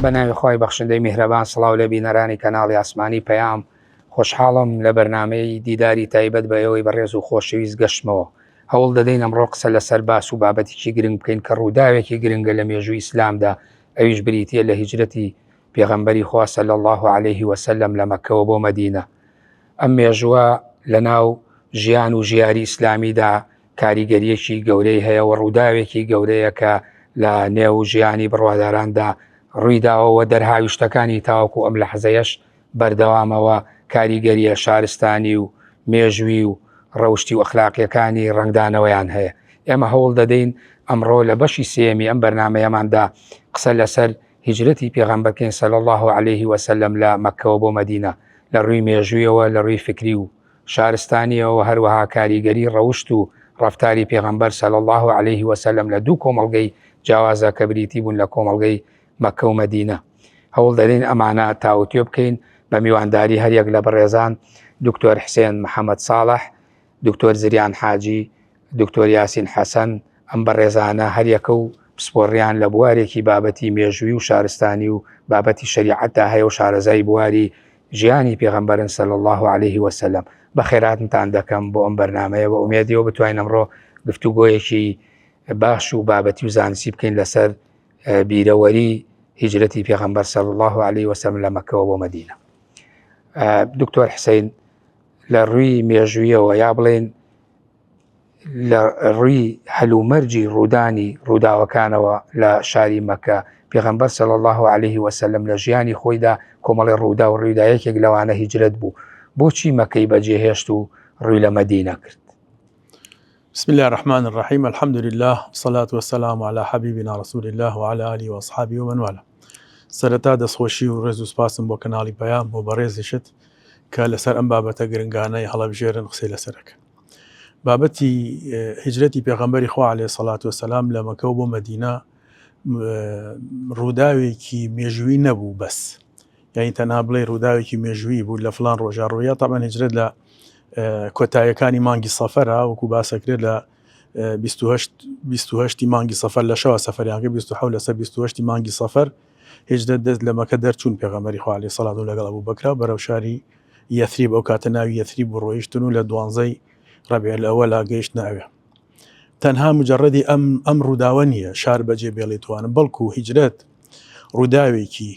بە ناوی خوای بەخشندەی میهرەبان سڵاو لە بینەرانی کەناڵی ئاسمانی پەیام خۆشحاڵم لە بەرنامەی دیداری تایبەت بە ئێوەی بەڕێز و خۆشەویست گەشتمەوە هەوڵ دەدەین ئەمڕۆ قسە لەسەر باس و بابەتێکی گرنگ بکەین کە ڕووداوێکی گرنگە لە مێژووی ئیسلامدا ئەویش بریتییە لە هیجرەتی پێغەمبەری خوا صلی اللە علیه وسلم لە مەککەوە بۆ مەدینە. ئەم مێژووە لە ناو ژیان و ژیاری ئیسلامیدا کاریگەریەکی گەورەی هەیە و ڕووداوێکی گەورەیە کە لە نێو ژیانی بڕواداراندا ڕوویداوە و دەرهاویشتەکانی تاوەکو ئەم لەحزەیەش بەردەوامەوە کاریگەریە شارستانی و مێژووی و ڕەوشتی و ئەخلاقیەکانی ڕەنگدانەوەیان هەیە. ئێمە هەوڵ دەدەین ئەمڕۆ لە بەشی سێیەمی ئەم بەرنامەیەماندا قسە لەسەر هیجرەتی پێغەمبەر بکەین صلی اللە علیه وسلم لە مەککەوە بۆ مەدینە لە ڕووی مێژوویەوە لە ڕووی فکری و شارستانیەوە هەروەها کاریگەری ڕەوشت و ڕەفتاری پێغەمبەر صلی اللە علیه وسلم لە دوو کۆمەڵگەی جیاوازە کە بریتی بوون لە کۆمەڵگەی مەککە و مەدینە هەوڵ دەدەین ئەمانە تاوتوێ بکەین بە میوانداری هەریەک لە بەڕێزان دکتۆر حسێن محەممەد ساڵح دکتۆر زریان حاجی، دکتۆر یاسین حەسەن، ئەم بەڕێزانە هەریەکە و پسپۆڕیان لە بوارێکی بابەتی مێژووی و شارستانی و بابەتی شەریعەتدا هەیە و شارەزای بواری ژیانی پێغەمبەرن صلی اللە علیه وسلم. بەخێرهاتنتان دەکەم بۆ ئەم بەرنامەیە بە ئومێدیەوە بتوانین ئەمڕۆ گفتوگۆیەکی باش و بابەتی و زانستی بکەین لەسەر بیرەوەری هیجرەتی پێغەمبەر صلی اللە علیه وسلم لە مەککەوە بۆ مەدینە. دکتۆر حسین لە ڕووی مێژوویەوە یا بڵێن لە ڕووی هەلومەرجی ڕوودانی ڕووداوەکانەوە لە شاری مەکە پێغەمبەر صلی الله علیه وسلم لە ژیانی خۆیدا کۆمەڵی ڕوودا و ڕوویدا یەکێک لەوانە هیجرەت بوو بۆچی مەکەی بەجێهێشت و ڕووی لە مەدینە کرد؟ بسم الله الرحمن الرحیم الحمد لله والصلاة والسلام على حبیبنا رسول الله وعلى آله وأصحابه ومن والاه سەرەتا دەستخۆشی و ڕێز و سپاسم بۆ کەناڵی پەیام و بەڕێزیشت کە لەسەر ئەم بابەتە گرنگانەی هەڵەبژێرن قسەی لەسەرەکەن بابەتی هیجرەتی پێغەمبەری خوا عەلەیهی سەڵات وسلام لە مەکە و بۆ مەدینە ڕووداوێکی مێژووی نەبوو بەس یعنی تەنها بڵێ ڕووداوێکی مێژووی بوو لە فلان ڕۆژە ڕوویە تامان هیجرەت لە کۆتایەکانی مانگی سەفەرە وەکو باسەکرێت لە 28 مانگی سەفەر لە شەوە سەفەریانکە 26 لەسەر 28 مانگی سەفەر هیجرەت دەست لە مەکە دەرچوون پێغەمبەری خوا علیە سەلات و لەگەڵ ئەبوبەکرا بەرەو شاری یەثریب ئەو کاتە ناوی یەثریب بوو ڕۆیشتن و لە دوانزەی ڕەبیع الاوەلا گەیشتنە ئەوێ. تەنها مجەڕەدی ئەم ئەم ڕووداوە نییە شار بەجێ بێڵیتوانە بەڵکو هیجرەت ڕووداوێکی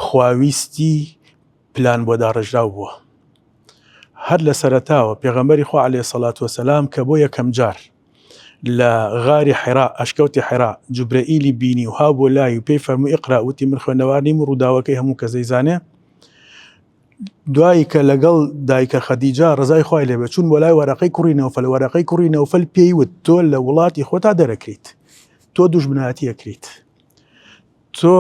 خواویستی پلان بۆ داڕێژراو بووە. هەر لە سەرەتاوە پێغەمبەری خوا علیە سەلات وسلام کە بۆ یەکەم جار لە غاری حیرا، ئەشکەوتی حیرا، جوبرەئیلی بینی و ها بۆ لای و پێی فەرموو اقرا وتی من خوێندەوار نیم و ڕووداوەکەی هەموو کەس دەیزانێ. دوایی کە لەگەڵ دایکە خەدیجە ڕزای خوای لێ بێت چوون بۆ لای وەرەقەی کوڕی نەوفەل، وەرەقەی کوڕی نەوفەل پێی وت تۆ لە وڵاتی خۆتا دەرەکریت، تۆ دوژمنایەتی ئەکریت. تۆ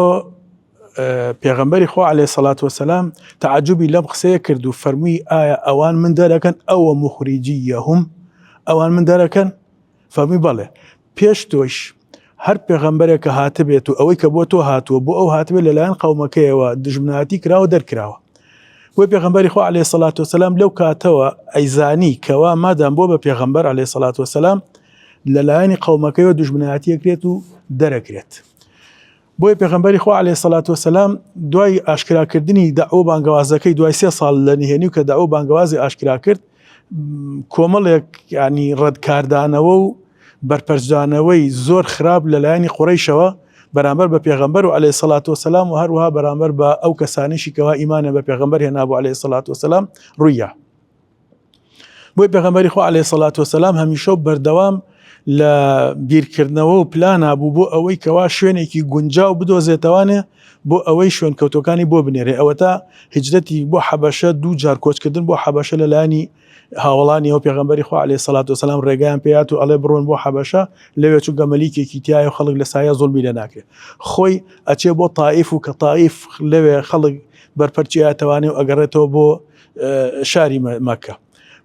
پێغەمبەری خوا عەلەیهی سەڵات وەسەلام تەعەجوبی لەم قسەیە کرد و فەرمووی ئایا ئەوان من دەرەکەن ئەوە مخریجیەهم ئەوان من دەرەکەن فەرمووی بەڵێ پێش تۆش هەر پێغەمبەرێک کە هاتبێت و ئەوەی کە بۆ تۆ هاتووە بۆ ئەو هاتبێت لەلایەن قەومەکەیەوە دژمناتی کراوە دەرکراوە بۆی پێغەمبەری خوا عەلەیهی سەڵات وەسەلام لەو کاتەوە ئەیزانی کەوا مادام بۆ بە پێغەمبەر عەلەیهی سەڵات وەسەلام لەلایەنی قەومەکەیەوە دوژمنایەتی ئەکرێت و دەرەکرێت. بۆیە پێغەمبەری خوا عەلەیهی سەلات وەسەلام دوای ئاشکراکردنی دەعوە بانگەوازەکەی دوای سێ ساڵ لە نهێنی و کە دەعوە بانگەوازی ئاشکرا کرد کۆمەڵێک ینی ڕەتکاردانەوە و بەرپەرچدانەوەی زۆر خراپ لەلایەنی قوڕیشەوە بەرامبەر بە پێغەمبەر و عەلەیهی سەلات وەسەلام و هەروەها بەرامبەر بە ئەو کەسانیشی کەوا ئیمانیان بە پێغەمبەر هێنابوو عەلەیهی سەلات وەسەلام ڕوویە. بۆی پێغەمبەری خوا عەلەیهی سەلات وەسەلام هەمیشە و بەردەوام لە بیرکردنەوە و پلانا بوو بۆ ئەوەی کەوا شوێنێکی گونجاو بدۆزێتەوانێ بۆ ئەوەی شوێنکەوتەکانی بۆ بنێرێ ئەوەتا هیجرەتی بۆ حەبەشە دوو جار کۆچکردن بۆ حەبەشە لەلایەنی هاوڵانی ئەو پێغەمبەری خوا عەلەیهی سەلات وەسەلام ڕێگایان پێیات و ئەڵێ بڕۆن بۆ حەبەشە لەوێ چونکە مەلیکێکی تایە و خەڵک لە سایە زوڵمی لێ ناکرێت خۆی ئەچێ بۆ تائیف و کە تائیف لەوێ خەڵک بەرپەرچیاتەوانێ و ئەگەڕێتەوە بۆ شاری مەکە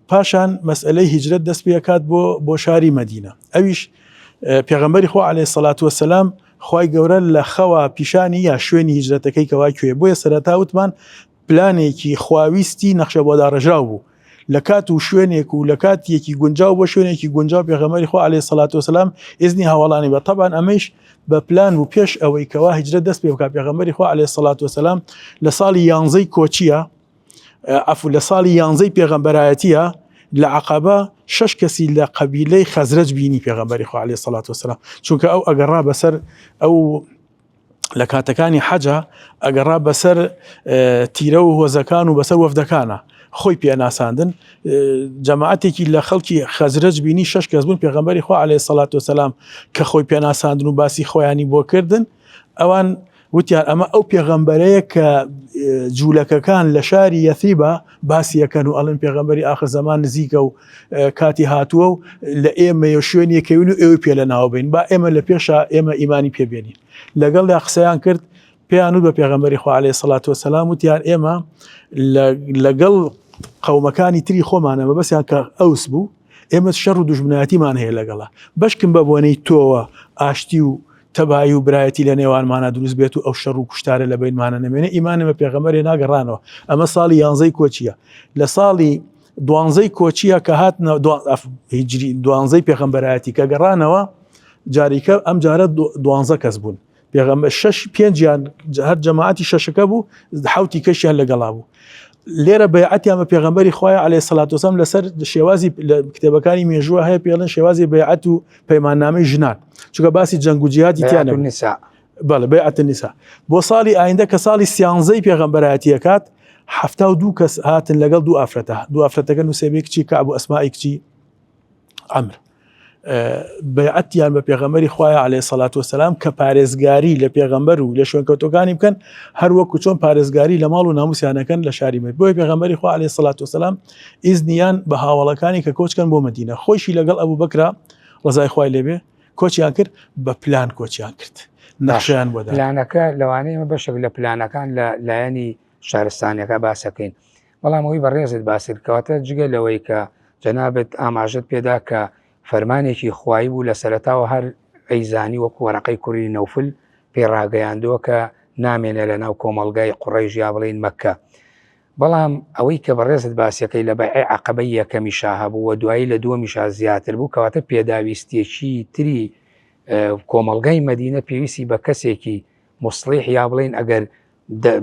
پاشان مەسئلەی هیجرەت دەست پێکات بۆ بۆ شاری مەدینە ئەویش پێغەمبەری خوا عەلەیهی سەلات وەسەلام خوای گەورە لە خەوا پیشانی یا شوێنی هیجرەتەکەی کەوا کوێ بۆیە سەرەتا وتمان پلانێکی خواویستی نەخشە بۆ داڕێژراو بوو. لە کات و شوێنێک و لە کاتیەکی گونجاو بۆ شوێنێکی گونجاو پێغەمبەری خوا عەلەیهی سەلات وەسەلام ئیزنی هاوەڵانی بە تەبان ئەمەیش بە پلان بوو پێش ئەوەی کەوا هیجرەت دەست پێ بکات پێغەمبەری خوا عەلەیهی سەلات وەسەلام لە ساڵی یانزەی کۆچیە عەفو لە ساڵی یانزەی پێغەمبەرایەتیە لە عەقەبە شەش کەسی لە قەبیلەی خەزرەج بینی پێغەمبەری خوا عەلەیهی سەلات وەسەلام چونکە ئەو ئەگەڕا بەسەر ئەو لە کاتەکانی حەجا ئەگەڕا بەسەر تیرە و هۆزەکان و بەسەر وەفدەکانە خۆی پێناساندن جەماعەتێکی لە خەڵکی خەزرەج بینی شەش کەس بوون پێغەمبەری خوا عەلەیهی سەلات وسلام کە خۆی پێناساندن و باسی خۆیانی بۆ کردن ئەوان وتیان ئەمە ئەو پێغەمبەرەیە کە جوولەکەکان لە شاری یەثریبا باسی یەکەن و ئەڵێن پێغەمبەری ئاخر زەمان نزیکە و کاتی هاتووە و لە ئێمە و شوێن یەکەوین و ئێوەی پێ لە ناو بین با ئێمە لە پێشا ئێمە ئیمانی پێ بێنین لەگەڵدا قسەیان کرد پێیان و بە پێغەمبەری خوا عەلەیهی سەلات وسلام وتیان ئێمە لەگەڵ قەومەکانی تری خۆمانە مەبەستیان کە ئەوس بوو ئێمە شەڕ و دوژمنایەتیمان هەیە لەگەڵا بەشکم بە بۆنەی تۆوە ئاشتی و تەبایی و برایەتی لە نێوانمانا دروست بێت و ئەو شەڕ و کوشتارە لە بەینمانە نەمێنێ ئیمانم بە پێغەمبەر هێنا گەڕانەوە ئەمە ساڵی یانزەی کۆچیە لە ساڵی دوانزەی کۆچیە کە هاتنە هیجری دوانزەی پێغەمبەرایەتی کە گەڕانەوە جاریکە ئەم جارە دوانزە کەس بوون پێغەمبەر شەش پێنجیان هەر جەماعەتی شەشەکە بوو حوتی کەشیان لەگەڵا بوو لێرە بەیعەتیان بە پێغەمبەری خوایە عەلەیهی سەلات وسلام لەسەر شێوازی لە کتێبەکانی مێژووە هەیە پێڵێن شێوازی بەیعەت و پەیماننامەی ژنان چونکە باسی جەنگ و جیهادی تیا نەبوو. النساء بەڵێ بەیعەت النساء بۆ ساڵی ئایندە کە ساڵی سیانزەی پێغەمبەرایەتی ئەکات 72 کەس هاتن لەگەڵ دوو ئافرەتە دوو ئافرەتەکە نوسەیبەی کچی کەعب و ئەسمائی کچی عەمر بەیعەتیان بە پێغەمبەری خوایە عەلەیهی سەلات وەسەلام کە پارێزگاری لە پێغەمبەر و لە شوێنکەوتەکانی بکەن هەر وەکو چۆن پارێزگاری لە ماڵ و ناموسیانەکەن لە شاری مەد بۆیە پێغەمبەری خوا عەلەیهی سەلات وەسەلام ئیزنیان بە هاوەڵەکانی کە کۆچکەن بۆ مەدینە خۆشی لەگەڵ ئەبوو بەکرا ڕەزای خوای لێبێ کۆچیان کرد بە پلان کۆچیان کرد نەخشیان بۆ پلانەکە لەوانەیە ئێمە بەشێک لە پلانەکان لە لایەنی شارستانیەکە باسەکەین بەڵام ئەوەی بەڕێزت باست کرد کەواتە جگە لەوەی کە جەنابت ئاماژەت پێدا کە فەرمانێکی خوایی بوو لە سەرەتاوە هەر ئەیزانی وەکو وەرەقەی کوڕی نەوفل پێی ڕاگەیاندووە کە نامێنێ لە ناو کۆمەڵگای قوڕەیش یا بڵێین مەککە بەڵام ئەوەی کە بەڕێزت باسیەکەی لە بەیعەی عەقەبەی یەکەمیشا هەبوو و دوایی لە دووەمیشا زیاتر بوو کەواتە پێداویستیەکی تری کۆمەڵگای مەدینە پێویستی بە کەسێکی موسڵیح یا بڵێین ئەگەر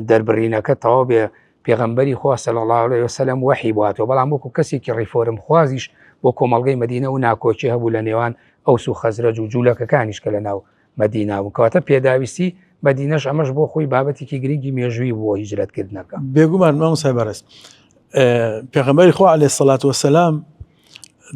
دەربڕینەکە تەواو بێ پێغەمبەری خوا صلی الله علیه وسلم وەحی بۆ هاتووە بەڵام وەکو کەسێکی ڕیفۆرم خوازیش بۆ کۆمەڵگەی مەدینە و ناکۆکی هەبوو لە نێوان ئەوس و خەزرەج و جوولەکەکانیش کە لە ناو مەدینە بوو کەواتە پێداویستی مەدینەش ئەمەش بۆ خۆی بابەتێکی گرنگی مێژووی بووە هیجرەتکردنەکە. بێگومان مامۆستای بەڕێز پێغەمبەری خوا علیه الصلاة والسلام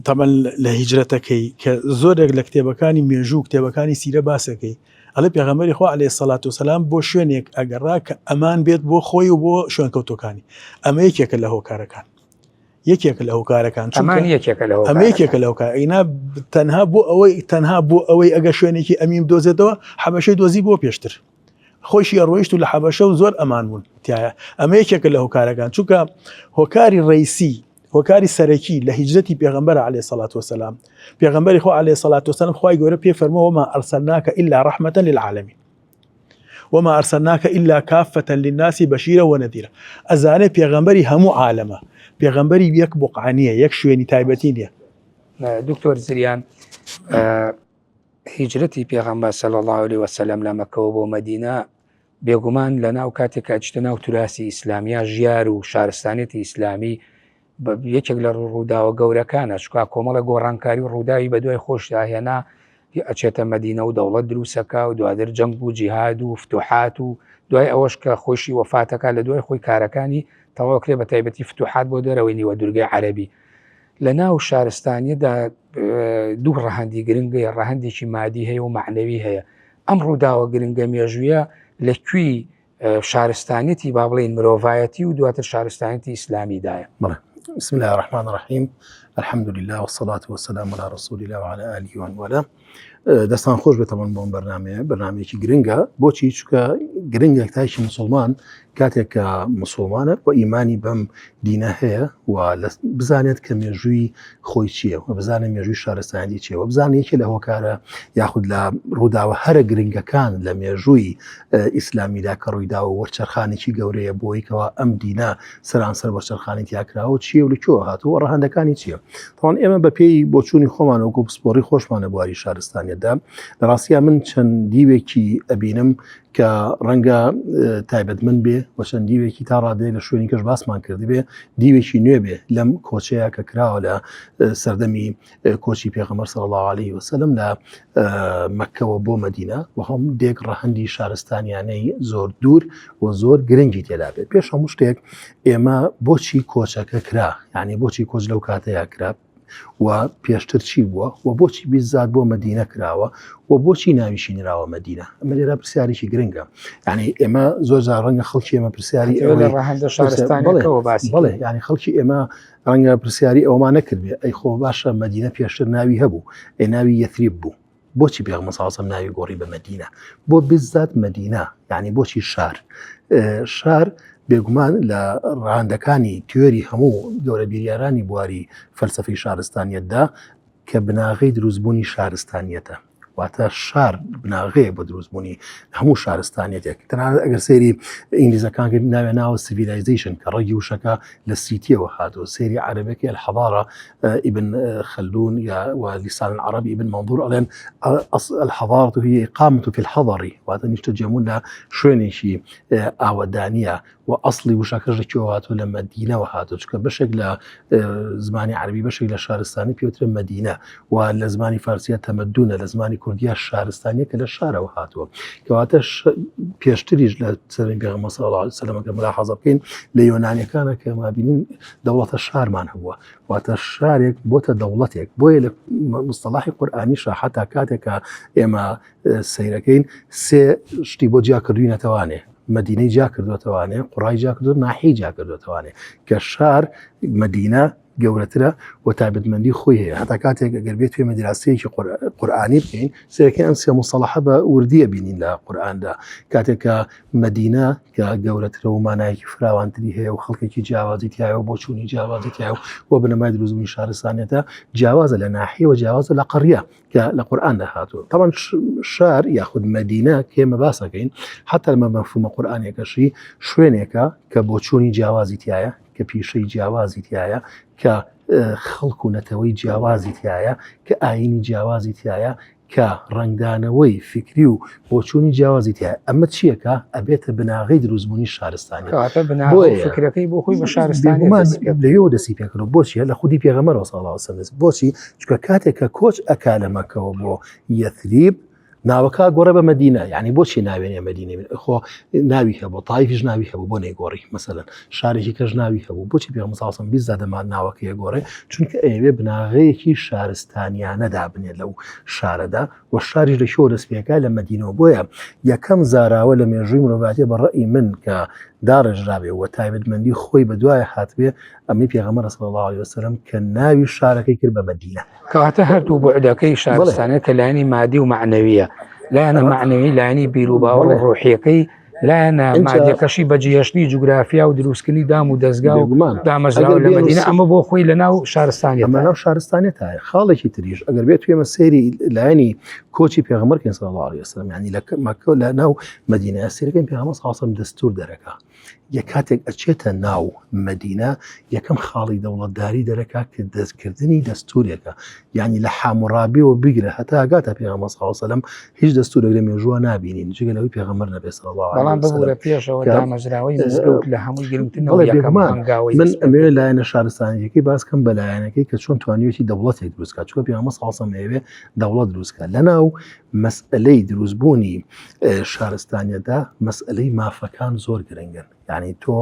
تەبەن لە هیجرەتەکەی کە زۆرێک لە کتێبەکانی مێژوو و کتێبەکانی سیرە باسەکەی ئەڵێ پێغەمبەری خوا عەلەیهی سەلات وسەلام بۆ شوێنێک ئەگەڕا کە ئەمان بێت بۆ خۆی و بۆ شوێنکەوتوەکانی ئەمە یەکێکە لە هۆکارەکان یەکێکە لە هۆکارەکان چونکە یەکێکە لە ئەمە یەکێکە لە هۆکار ئینا تەنها بۆ ئەوەی تەنها بۆ ئەوەی ئەگە شوێنێکی ئەمین دۆزێتەوە حەبەشەی دۆزی بۆ پێشتر خۆشی ئەڕۆیشت و لە حەبەشە و زۆر ئەمان بوون تایە ئەمە یەکێکە لە هۆکارەکان چونکە هۆکاری ڕیسی هۆکاری سەرەکی لە هیجرەتی پێغەمبەر علیە سەڵات وسلام پێغەمبەری خۆ علیە سەڵات وسلام خوای گەورە پێ فەرمووە وما ارسلناک الا رحمة للعالمین وما ارسلناک الا کافة للناس بشیرا ونذیرا ئەزانێ پێغەمبەری هەموو عالەمە پێغەمبەری یەک بقعە نییە یەک شوێنی تایبەتی نییە دکتۆر زریان هیجرەتی پێغەمبەر صلی الله علیه وسلم لە مەکەوە بۆ مەدینە بێگومان لە ناو کاتێک کە ئەچیتە ناو توراسی ئیسلامیا ژیار و شارستانێتی ئیسلامی یەکێک لە ڕووداوە گەورەکانە چکا کۆمەڵە گۆڕانکاری و ڕووداوی بە دوای خۆشدا هێنا ئەچێتە مەدینە و دەوڵەت دروستەکە و دواتر جەنگ و جیهاد و فتوحات و دوای ئەوەش کە خۆشی وەفاتەکە لە دوای خۆی کارەکانی تەواوکرێ بە تایبەتی فتوحات بۆ دەرەوەی نیوە دورگەی عەربی لە ناو شارستانیەدا دوو ڕەهەندی گرنگ هەیە ڕەهەندێکی مادی هەیە و معنەوی هەیە ئەم ڕووداوە گرنگە مێژوویە لە کوێی شارستانیەتی با بڵێین مرۆڤایەتی و دواتر شارستانیەتی ئیسلامیدایە. بەڵێ بسم الله الرحمن الرحیم. الحمد لله والصلاة والسلام على رسول الله وعلى آله ومن والاه دەستان خۆش بێت تەمان بۆم بەرنمەیە بەرنمەیەکی گرنگە بۆچی چکە گرنگە تاکی مسلمان کاتێک کە مسلمانە و ئیمانی بەم دینە هەیە و بزانێت کە مێژووی خۆی چییە و بزانێت مێژووی شارستانی چییە و بزانێت یەکێ لە هۆکارە یاخود لە ڕووداوە هەرە گرنگەکان لە مێژووی ئیسلامیدا کە ڕوویداوە وەرچەرخانێکی گەورەیە بۆی کەوا ئەم دینە سەرانسەر وەرچەرخانی تیاکراوە چییە و لە کوێوە هاتووە ڕەهەندەکانی چییە تاوان ئێمە بە پێی بۆچوونی خۆمان وەکو پسپۆڕی خۆشمانە بواری شارستانیەتدا لە ڕاستیا من چەند دیوێکی ئەبینم کە ڕەنگە تایبەت من بێ و چەند دیوێکی تا ڕادەیە لە شوێنی کەش باسمان کردبێ دیوێکی نوێ بێ لەم کۆچەیە کە کراوە لە سەردەمی کۆچی پێغەمبەر صلی الله علیه وسلم لە مەکەوە بۆ مەدینە و هەم دێک ڕەهەندی شارستانیانەی زۆر دوور و زۆر گرنگی تێدا بێت پێش هەموو شتێک ئێمە بۆچی کۆچەکە کرا یعنی بۆچی کۆچ لەو کاتەیە کرا و پێشتر چی بووە و بۆچی بیزات بۆ مەدینە کراوە و بۆچی ناویشی نراوە مەدینە ئەمە لێرە پرسیارێکی گرنگە یعنی ئێمە زۆر جار ڕەنگە خەڵکی ئێمە پرسیاری ئەوەی ڕەهەندە شارستانەکەەوە باسی بڵێ یعنی خەڵکی ئێمە ڕەنگە پرسیاری ئەومان نەکردبێ ئەی خۆ باشە مەدینە پێشتر ناوی هەبوو ئێ ناوی یەثریب بوو بۆچی پێغەمبەر صلی الله علیه و ناوی گۆڕی بە مەدینە بۆ بالذات مەدینە یعنی بۆچی شار شار بێگومان لە ڕاندەکانی تیۆری هەموو گەورە بیریارانی بواری فەلسفەی شارستانیەتدا کە بناغەی دروستبوونی شارستانیەتە واتە شار بناغەیە بۆ دروستبوونی هەموو شارستانیەتێک تەنانەت ئەگەر سەیری ئینگلیزەکان کرد ناوێ ناوە civilization کە ڕەگی وشەکە لە city یەوە هاتووە سەیری عەرەبەکەی الحضارة ئیبن خلدون یا و لسان العربی ئیبن منظور ئەڵێن الحضارة هي إقامة في الحضر واتە نیشتەجێبوون لە شوێنێکی ئاوەدانیە و ئەسڵی وشەکەش لە کوێوە هاتووە لە مەدینەوە هاتووە چونکە بەشێک لە زمانی عەربی بەشێک لە شارستانی پێوترە مەدینە و لە زمانی فارسیە تەمەدونە لە زمانی کوردیا شارستانیە کە لە شارەوە هاتووە کەواتە پێشتریش لە سەرنج پێغەمبەر صلی الله علیه وسلم کە ملاحەزە بکەین لە یۆنانیەکانە کە مابینین دەوڵەتە شارمان هەبووە واتە شارێک بۆتە دەوڵەتێک بۆیە لە مستەڵاحی قورئانیشا حتا کاتێک کە ئێمە سەیرەکەین سێ شتی بۆ جیا کردوینەتەوانێ مەدینەی جیا کردوێتەوانێ قڕای جیا کردو ناحی جیا کردوێتەوانێ کە شار مەدینە گەورەترە و تایبەتمەندی خۆی هەیە هەتا کاتێک ئەگەر بێت پێمە دراسەیەکی قورئانی بکەین سەرەکەی ئەم سێ مستەڵەحە بە وردیە بینین لە قورئاندا کاتێک کە مەدینە کە گەورەترە و مانایەکی فراوانتری هەیە و خەڵکێکی جیاوازی تایە و بۆچوونی جیاوازی تایە و بۆ بنەمای دروستبوونی شارستانێتە جیاوازە لە ناحیە و جیاوازە لە قەریە کە لە قورئاندا هاتووە تەبعەن شار یاخود مەدینە کە ئێمە باسەکەین حتا لە مەفهومە قورئانیەکەشی شوێنێکە کە بۆچوونی جیاوازی تایە کە پیشەی جیاوازی تایە کە خەڵک و نەتەوەی جیاوازی تایە کە ئاینی جیاوازی تایە کە ڕەنگدانەوەی فیکری و بۆچوونی جیاوازی تایە ئەمە چیەکە ئەبێتە بناغەی دروستبوونی شارستانی کەواتە بناغەی فکرەکەی بۆ خۆی بە شارستانی لەوێوە دەستی پێکردو بۆچیە لە خودی پێغەمبەرەوە صلی الله علیه وسلم بۆچی چونکە کاتێک کە کۆچ ئەکا لە مەکەوە بۆ یەثریب ناوەکە گۆڕە بە مەدینە یعنی بۆچی ناوێنێ مەدینە خۆ ناوی هەبوو تایفیش ناوی هەبوو بۆ نەیگۆڕی مەسەلەن شارێکی کەش ناوی هەبوو بۆچی پێغەمبەر صلی الله علیه وسلم بیزادەمان ناوەکەی گۆڕێ چونکە ئەیەوێ بناغەیەکی شارستانیانە دابنێت لەو شارەدا و شاریش لە کوێوە دەست پێکا لە مەدینەوە بۆیە یەکەم زاراوە لە مێژووی مرۆڤایەتی بە ڕەئی من کە داڕێژرابێ و تایبەتمەندی خۆی بە دوای هاتبێ ئەمەی پێغەمبەر صلی الله علیه وسلم کە ناوی شارەکەی کرد بە مەدینە کەواتە هەردوو بوعدەکەی شارستانە کە لایەنی مادی و مەعنەویە لایەنە مەعنەوی لایەنی بیروباوەڕ و ڕۆحیەکەی لایەنە مادیەکەشی بەجێهێشتنی جوگرافیا و دروستکردنی دام و دەزگا و دامەزراوە لە مەدینە ئەمە بۆ خۆی لە ناو شارستانیەتە ئەمە ناو شارستانیەتایە خاڵێکی تریش ئەگەر بێت ئێمە سەیری لایەنی کۆچی پێغەمبەر کەین صلی الله علیه وسلم یعنی لە مەککە لە ناو مەدینە سەیرەکەین پێغەمبەر صلی الله علیه وسلم دەستور دەرەکا یە کاتێک ئەچێتە ناو مەدینە یەکەم خاڵی دەوڵەتداری دەرەکا کە دەستکردنی دەستورێکە یعنی لە حاموڕابیەوە بگرە هەتا گاتە پێغەمبەر صلی الله علیه وسلم هیچ دەستورێک لە مێژووە نابینین جگە لەوەی پێغەمبەر نەبێ صلی الله علیه بەڵام ببورە پێشەوە دامەزراوەی مزگەوت لە هەمووی گرنگتر بەڵێ بێگومان من ئەمەوێ لایەنە شارستانیەکەی باس کەم بە لایەنەکەی کە چۆن توانیوێتی دەوڵەتێک دروست کات چونکە پێغەمبەر صلی الله علیه وسلم ئەیەوێ دەوڵەت دروست کات لەناو مەسئلەی دروستبوونی شارستانیەدا مەسئلەی مافەکان زۆر گرنگن یعنی تۆ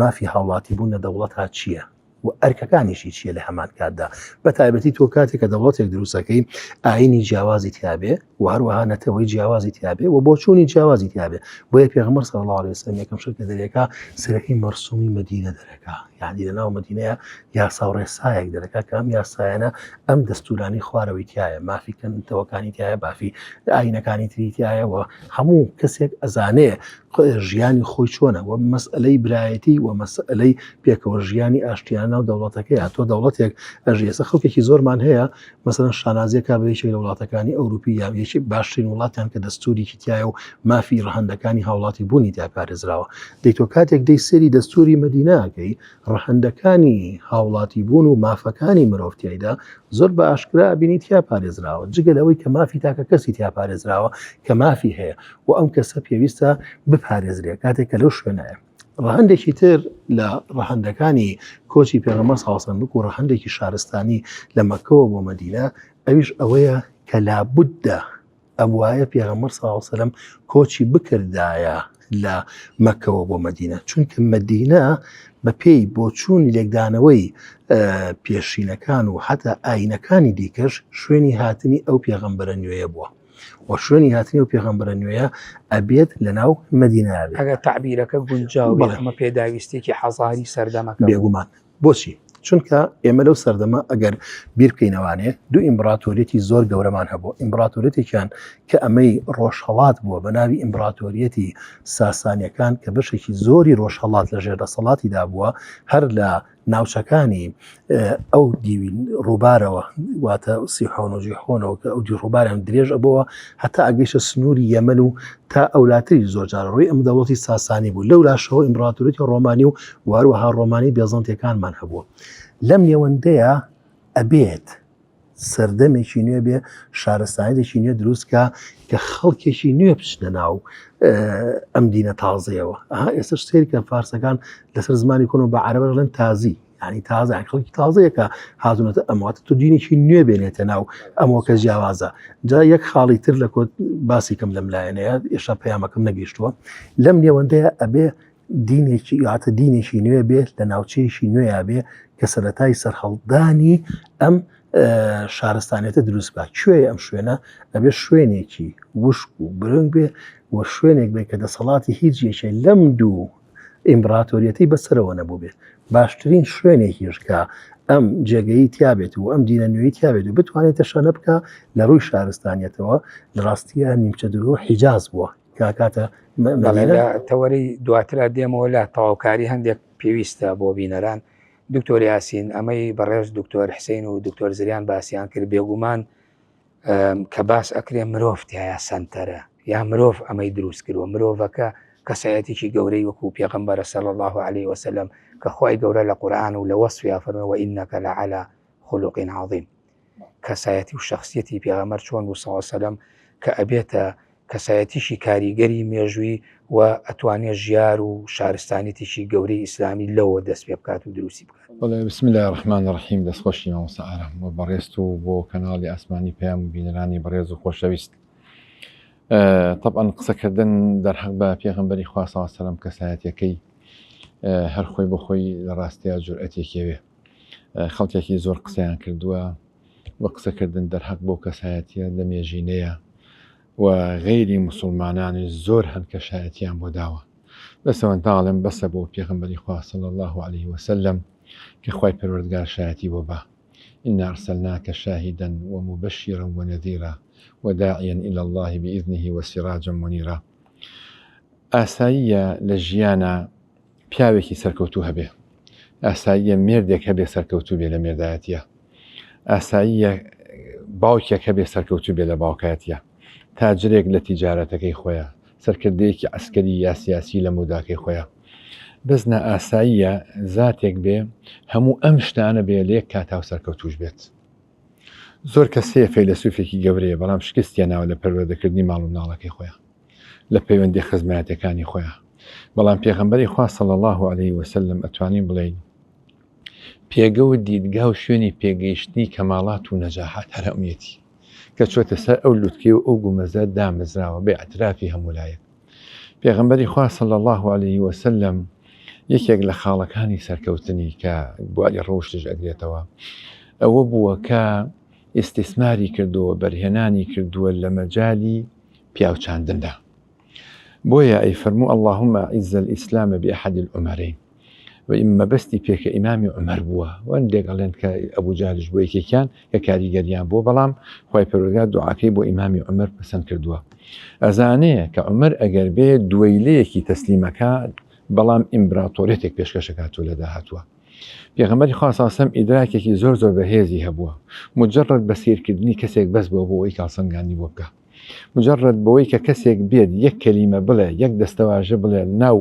مافی هاوڵاتی بوون لە دەوڵەتا چییە؟ و ئەرکەکانیشی چییە لە هەمان کاتدا بە تایبەتی تۆ کاتێک کە دەوڵەتێک دروستەکەی ئاینی جیاوازی تیاابێ و هەروەها نەتەوەی جیاوازی تیاابێ و بۆچوونی جیاوازی تیاابێ بۆیە پێغەمبەر صلی الله علیه وسلم یەکەم شت کە دەرێکا سەرەکی مەرسومی مەدینە دەرەکا. یعنی لە ناو مەدینەیە یاسا و ڕێسایەک دەرەکە کە ئەم یاسایانە ئەم دەستورانی خوارەوەی تایە مافی کەنتەوەکانی تایە بافی ئاینەکانی تری تایە و هەموو کەسێک ئەزانێ ژیانی خۆی چۆنە و مەسئلەی برایەتی و مەسئلەی پێکەوە ژیانی ئاشتیانە ناو دەوڵەتەکەیە تۆ دەوڵەتێک ئەژی ئێستا خەڵکێکی زۆرمان هەیە مەسەلەن شانازیەکە بە یەکێک لە وڵاتەکانی ئەوروپی یا یەکی باشترین وڵاتیان کە دەستوریکی تایە و مافی ڕەهەندەکانی هاوڵاتی بوونی تیا پارێزراوە دەی تۆ کاتێک دەی سێری دەستوری مەدینەکەی ڕەهەندەکانی هاوڵاتی بوون و مافەکانی مرۆڤ تیایدا زۆر بە ئاشکرا ئەبینی تیا پارێزراوە جگە لەوەی کە مافی تاکە کەسی تیا پارێزراوە کە مافی هەیە و ئەم کەسە پێویستە بپارێزرێ کاتێک کە لەو شوێنایە. ڕەهەندێکی تر لە ڕەهەندەکانی کۆچی پێغەمبەر صلی الله علیه و سلم وەکو ڕەهەندێکی شارستانی لە مەککەوە بۆ مەدینە ئەویش ئەوەیە کە لابودە ئەبوایە پێغەمبەر صلی الله علیه و سلم کۆچی بکردایە لە مەکەوە بۆ مەدینە چونکە مەدینە بە پێی بۆچوونی لێکدانەوەی پێشینەکان و حتا ئاینەکانی دیکەش شوێنی هاتنی ئەو پێغەمبەرە نوێیە بووە. و شوێنی هاتنی و پێغەمبەرە نوێیە ئەبێت لە ناو مەدینە بێت. ئەگەر تەعبیرەکە گونجاو بێت ئەمە پێداویستیەکی حەزاری سەردەمەکە بوو. بێگومان. بۆچی؟ چونکە ئێمە لەو سەردەمە ئەگەر بیر بکەینەوانێ دوو ئیمبراتۆریەتی زۆر گەورەمان هەبوو ئیمبراتۆریەتێکیان کە ئەمەی ڕۆژهەڵات بووە بە ناوی ئیمبراتۆریەتی ساسانیەکان کە بەشێکی زۆری ڕۆژهەڵات لە ژێر دەسەڵاتیدا بووە هەر لە ناوچەکانی ئەو دیوی ڕووبارەوە واتە سیحۆن و جیحۆنەوە کە ئەو دی ڕووباریان درێژ ئەبەوە هەتا ئەگەیشە سنووری یەمەن و تا ئەولاتری زۆر جار ڕووی ئەم دەوڵەتی ساسانی بوو لەو لاشەوە ئیمپراتۆریەتی ڕۆمانی و واروەها ڕۆمانی بێزەنتیەکانمان هەبووە لەم نێوەندەیە ئەبێت سەردەمێکی نوێ بێ شارستانیەتێکی نوێ دروست کا کە خەڵکێکی نوێ بچنە ناو ئەم دینە تازەیەوە ئەها ئێستا سێرکە فارسەکان لەسەر زمانی کۆن و بە عەرەبە دەڵێن تازی ینی تازە خەڵکی تازەیەکە هاتوونەتە ئەمواتە تو دینێکی نوێ بێنێتە ناو ئەمەوە کە جیاوازە جا یەک خاڵی تر لە کۆت باسی کەم لەم لایەنەیە ئێشتا پەیامەکەم نەگەیشتووە لەم نێوەندەیە ئەبێ دینێکی یاتە دینێکی نوێ بێت لە ناوچەیەکی نوێیا بێ کە سەرەتای سەرهەڵدانی ئەم شارستانێتە دروست بکات کوێ ئەم شوێنە ئەبێ شوێنێکی وشک و برنگ بێ و شوێنێک بێ کە دەسەڵاتی هیچ یەکێ لەم دوو ئیمبراتۆریەتی بەسەرەوە نەبوو بێت باشترین شوێنێکیش کە ئەم جێگەی تیابێت و ئەم دینە نوێی تیابێت و بتوانێت تەشەنە بکە لە ڕووی شارستانیەتەوە لە ڕاستیە نیمچە درۆ حیجاز بووە کاکاتە تەوەری دواترا دێمەوە لە تەواوکاری هەندێک پێویستە بۆ بینەران دکتۆر یاسین ئەمەی بەڕێز دکتۆر حسین و دکتۆر زریان باسییان کرد بێگومان کە باس ئەکرێ مرۆڤ تایە سنتەرە یا مرۆڤ ئەمەی دروست کردوە مرۆڤەکە کەسایەتێکی گەورەی وەکو پێغەمبەرە صلی الله علیه وسلم کە خوای گەورە لە قورئان و لە وەصفیا فەرمووی وانک لعلی خلق عظیم کەسایەتی و شخصیەتی پێغەمبەر چۆن بوو صلی الله علیه وسلم کە ئەبێتە کەسایەتیشی کاریگەری مێژووی و ئەتوانێ ژیار و شارستانیتێکی گەورەی ئیسلامی لەوە دەست پێ بکات و دروستی بکات. بەڵێ بسم اللە الرحمن الرحیم دەستخۆشی مامۆستا ئارام بۆ بەڕێزت و بۆ کەناڵی ئاسمانی پەیام و بینەرانی بەڕێز و خۆشەویست طبعا قسەکردن دەرحەق بە پێغەمبەری خوا صلی الله علیه و سلم کەسایەتیەکەی هەر خۆی بۆ خۆی لە ڕاستیا جورئەتێکیەوێ خەڵکێکی زۆر قسەیان کردووە و قسەکردن دەرحەق بۆ کەسایەتیە لە مێژینەیە و غەیری موسڵمانانیش زۆر هەن کە شایەتیان بۆ داوە بەس ئەوەندە ئەڵێم بەسە بۆ پێغەمبەری خوا صلی اللە علیه وسلم کە خوای پەروەردگار شایەتی بۆ با انا ارسلناک شاهدا ومبشرا ونذیرا وداعیا الی اللە باذنه وسراجا منیرا ئاساییە لە ژیانا پیاوێکی سەرکەوتوو هەبێ ئاساییە مێردێک هەبێ سەرکەوتوو بێ لە مێردایەتیە ئاساییە باوکێک هەبێ سەرکەوتوو بێ لە باوکایەتیە تاجرێک لە تیجارەتەکەی خۆیان سەرکردەیەکی عسکەری یا سیاسی لە موداکەی خۆیان بەس نائاساییە زاتێک بێ هەموو ئەم شتانە بێ لە یەک کاتا و سەرکەوتوش بێت زۆر کەس هەیە فەیلەسوفێکی گەورەیە بەڵام شکستیان ناوە لە پەروەردەکردنی ماڵ و مناڵەکەی خۆیان لە پەیوەندی خزمایەتەکانی خۆیان بەڵام پێغەمبەری خوا صلی الله علیه وسلم ئەتوانین بڵێین پێگە و دیدگا و شوێنی پێگەیشتنی کەماڵات و نەجاحات هەر ئەمیەتی کە چۆتە سەر ئەو لوتکەی و ئەو گومەزە دامەزراوە بێ ئەترافی هەموو لایەک پێغەمبەری خوا صلی الله علیه وسلم یەکێک لە خاڵەکانی سەرکەوتنی کە بواری ڕەوشتش ئەگرێتەوە ئەوە بووە کە ئیستیسماری کردووە بەرهێنانی کردووە لە مەجالی پیاوچاندندا بۆیە ئەی فەرموو اللهم اعز الاسلام باحد العمرین. مەبەستی پێکە ئیمامی عومەر بووە وەندێک ئەڵێن کە ئەبوو جەهلیش بۆ یەکێکیان کە کاریگەریان بووە بەڵام خوای پەروەردگار دوعاکەی بۆ ئیمامی عومەر پەسەند کردووە ئەزانێ کە عومەر ئەگەر بێ دوەیلەیەکی تەسلیمەکە بەڵام ئیمبراتۆریەتێک پێشکەشەکاتەوە لە داهاتووە پێغەمبەری خوا ساسەم ئیدراکێکی زۆر زۆر بەهێزی هەبووە مجرد بە سیرکردنی کەسێک بەس بۆ بۆ ئەوی کاڵسەنگانی بۆ بکە مجرد بەوەی کە کەسێک بێت یەک کەلیمە بڵێ یەک دەستەواژە بڵێ ناو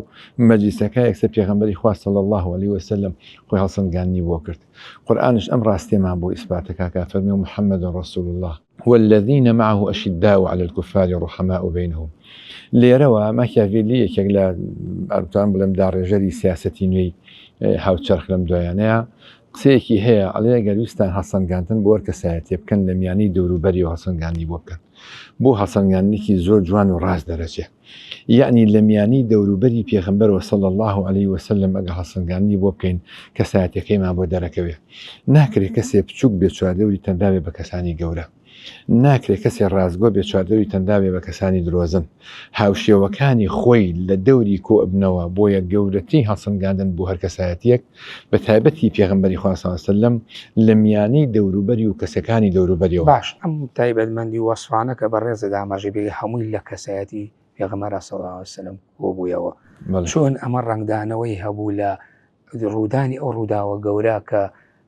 مەجلیسەکە یەکسەر پێغەمبەری خوا صلی الله علیه وسلم خۆی هەڵسەنگاندنی بۆ کرد قورئانیش ئەم ڕاستیەمان بۆ ئیسپات دەکا کە فەرمی محمد رسول الله والذین معه اشداء علی الكفار رحماء بینهم لێرەوە ماکیاڤیلی یەکێک لە ئەتوان بڵێم داڕێژەری سیاسەتی نوێی هاوچەرخ لەم دوایانەیە قسەیەکی هەیە ئەڵێ گەر ویستان هەڵسەنگاندن بۆ هەر کەسایەتیە بکەن لە میانی دەوروبەری و هەڵسەنگاندنی بۆ بکەن بۆ هەڵسەنگاندنێکی زۆر جوان و ڕاست دەرەچێ یعنی لە میانی دەوروبەری پێغەمبەرەوە صلی الله علیه وسلم ئەگە هەڵسەنگاندنی بۆ بکەین کەسایەتەکەیمان بۆ دەرەکەوێ ناکرێ کەسێ بچووک بێ چواردەوری تەنراوێ بە کەسانی گەورە ناکرێ کەسێ ڕاستگۆ بێ چواردەوری تەنراوێ بە کەسانی درۆزن. هاوشێوەکانی خۆی لە دەوری کۆئەبنەوە، بۆیە گەورەترین هەڵسەنگاندن بۆ هەر کەسایەتیەک بە تایبەت هی پێغەمبەری خوا صلی اللە علیە وسلم لە میانەی دەوروبەری و کەسەکانی دەوروبەریەوە. باش ئەم تایبەتمەندی و وەسفانە کە بەڕێزت ئاماژەی پێ کرد هەمووی لە کەسایەتی پێغەمبەر صلی اللە علیە وسلم کۆبوویەوە، چۆن ئەمە ڕەنگدانەوەی هەبوو لە ڕوودانی ئەو ڕووداوە گەورە کە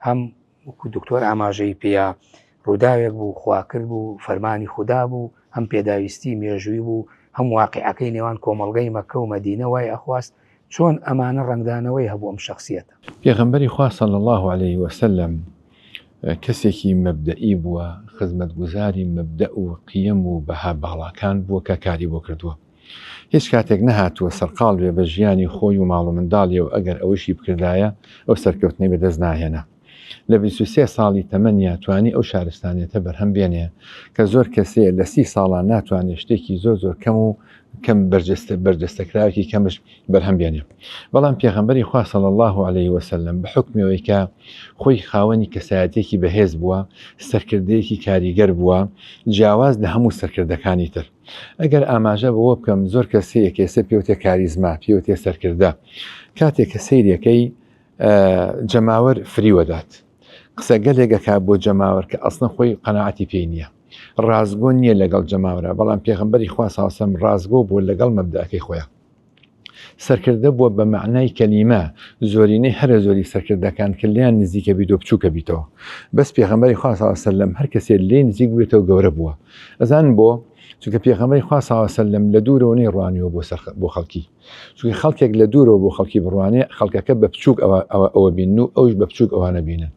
هەم وەکو دکتۆر ئاماژەی پێیا ڕووداوێک بوو خواکرد بوو فەرمانی خودا بوو هەم پێداویستی مێژووی بوو هەم واقیعەکەی نێوان کۆمەڵگەی مەککە و مەدینە وای ئەخواست چۆن ئەمانە ڕەنگدانەوەی هەبوو ئەم شەخسیەتە؟ پێغەمبەری خوا صلی اللە علیه وسلم کەسێکی مەبدەئی بووە، خزمەتگوزاری مەبدەء و قیەم و بەها باڵاکان بووە کە کاری بۆ کردووە. هیچ کاتێک نەهاتووە سەرقاڵ بێ بە ژیانی خۆی و ماڵ و منداڵیەوە ئەگەر ئەوەشی بکردایە ئەو سەرکەوتنەی بەدەست ناهێنا. لە 23 ساڵی تەمەنیا توانی ئەو شارستانیەتە بەرهەم بێنێ کە زۆر کەسێ لە سی ساڵان ناتوانێ شتێکی زۆر زۆر کەم و کەم بەرجەستە بەرجەستەکراوێکی کەمش بەرهەم بێنێ. بەڵام پێغەمبەری خوا صلی اللە علیه وسلم بە حوکمی ئەوەی کە خۆی خاوەنی کەسایەتیەکی بەهێز بووە، سەرکردەیەکی کاریگەر بووە، جیاواز لە هەموو سەرکردەکانی تر. ئەگەر ئاماژە بەوە بکەم زۆر کەس هەیە کە ئێستا پێوتێ کاریزما، پێوتێ سەرکردە، کاتێک کە سەیرەکەی جەماوەر فریوەدات قسەگەلێک ئەکا بۆ جەماوەر کە ئەسڵەن خۆی قەناعەتی پێی نییە ڕاستگۆ نییە لەگەڵ جەماوەرە بەڵام پێغەمبەری خوا ساسەم ڕاستگۆ بوو لەگەڵ مەبدەکەی خۆیان سەرکردە بووە بە مەعنای کەلیمە زۆرینەی هەرە زۆری سەرکردەکان کە لیان نزیکە بیت و بچووکە بیتەوە بەس پێغەمبەری خوا سەلم هەر کەسێ لێ نزیک بێتەوە گەورە بووە ئەزان بۆ چونکە پێغەمبەری خوا سەلم لە دوورەوە نەیڕوانیوە بۆ سەر بۆ خەڵکی چونکە خەڵکێک لە دوورەوە بۆ خەڵکی بڕوانێ خەڵکەکە بە بچووک ئەوە بین و ئەوش بە بچووک ئەوانە بینن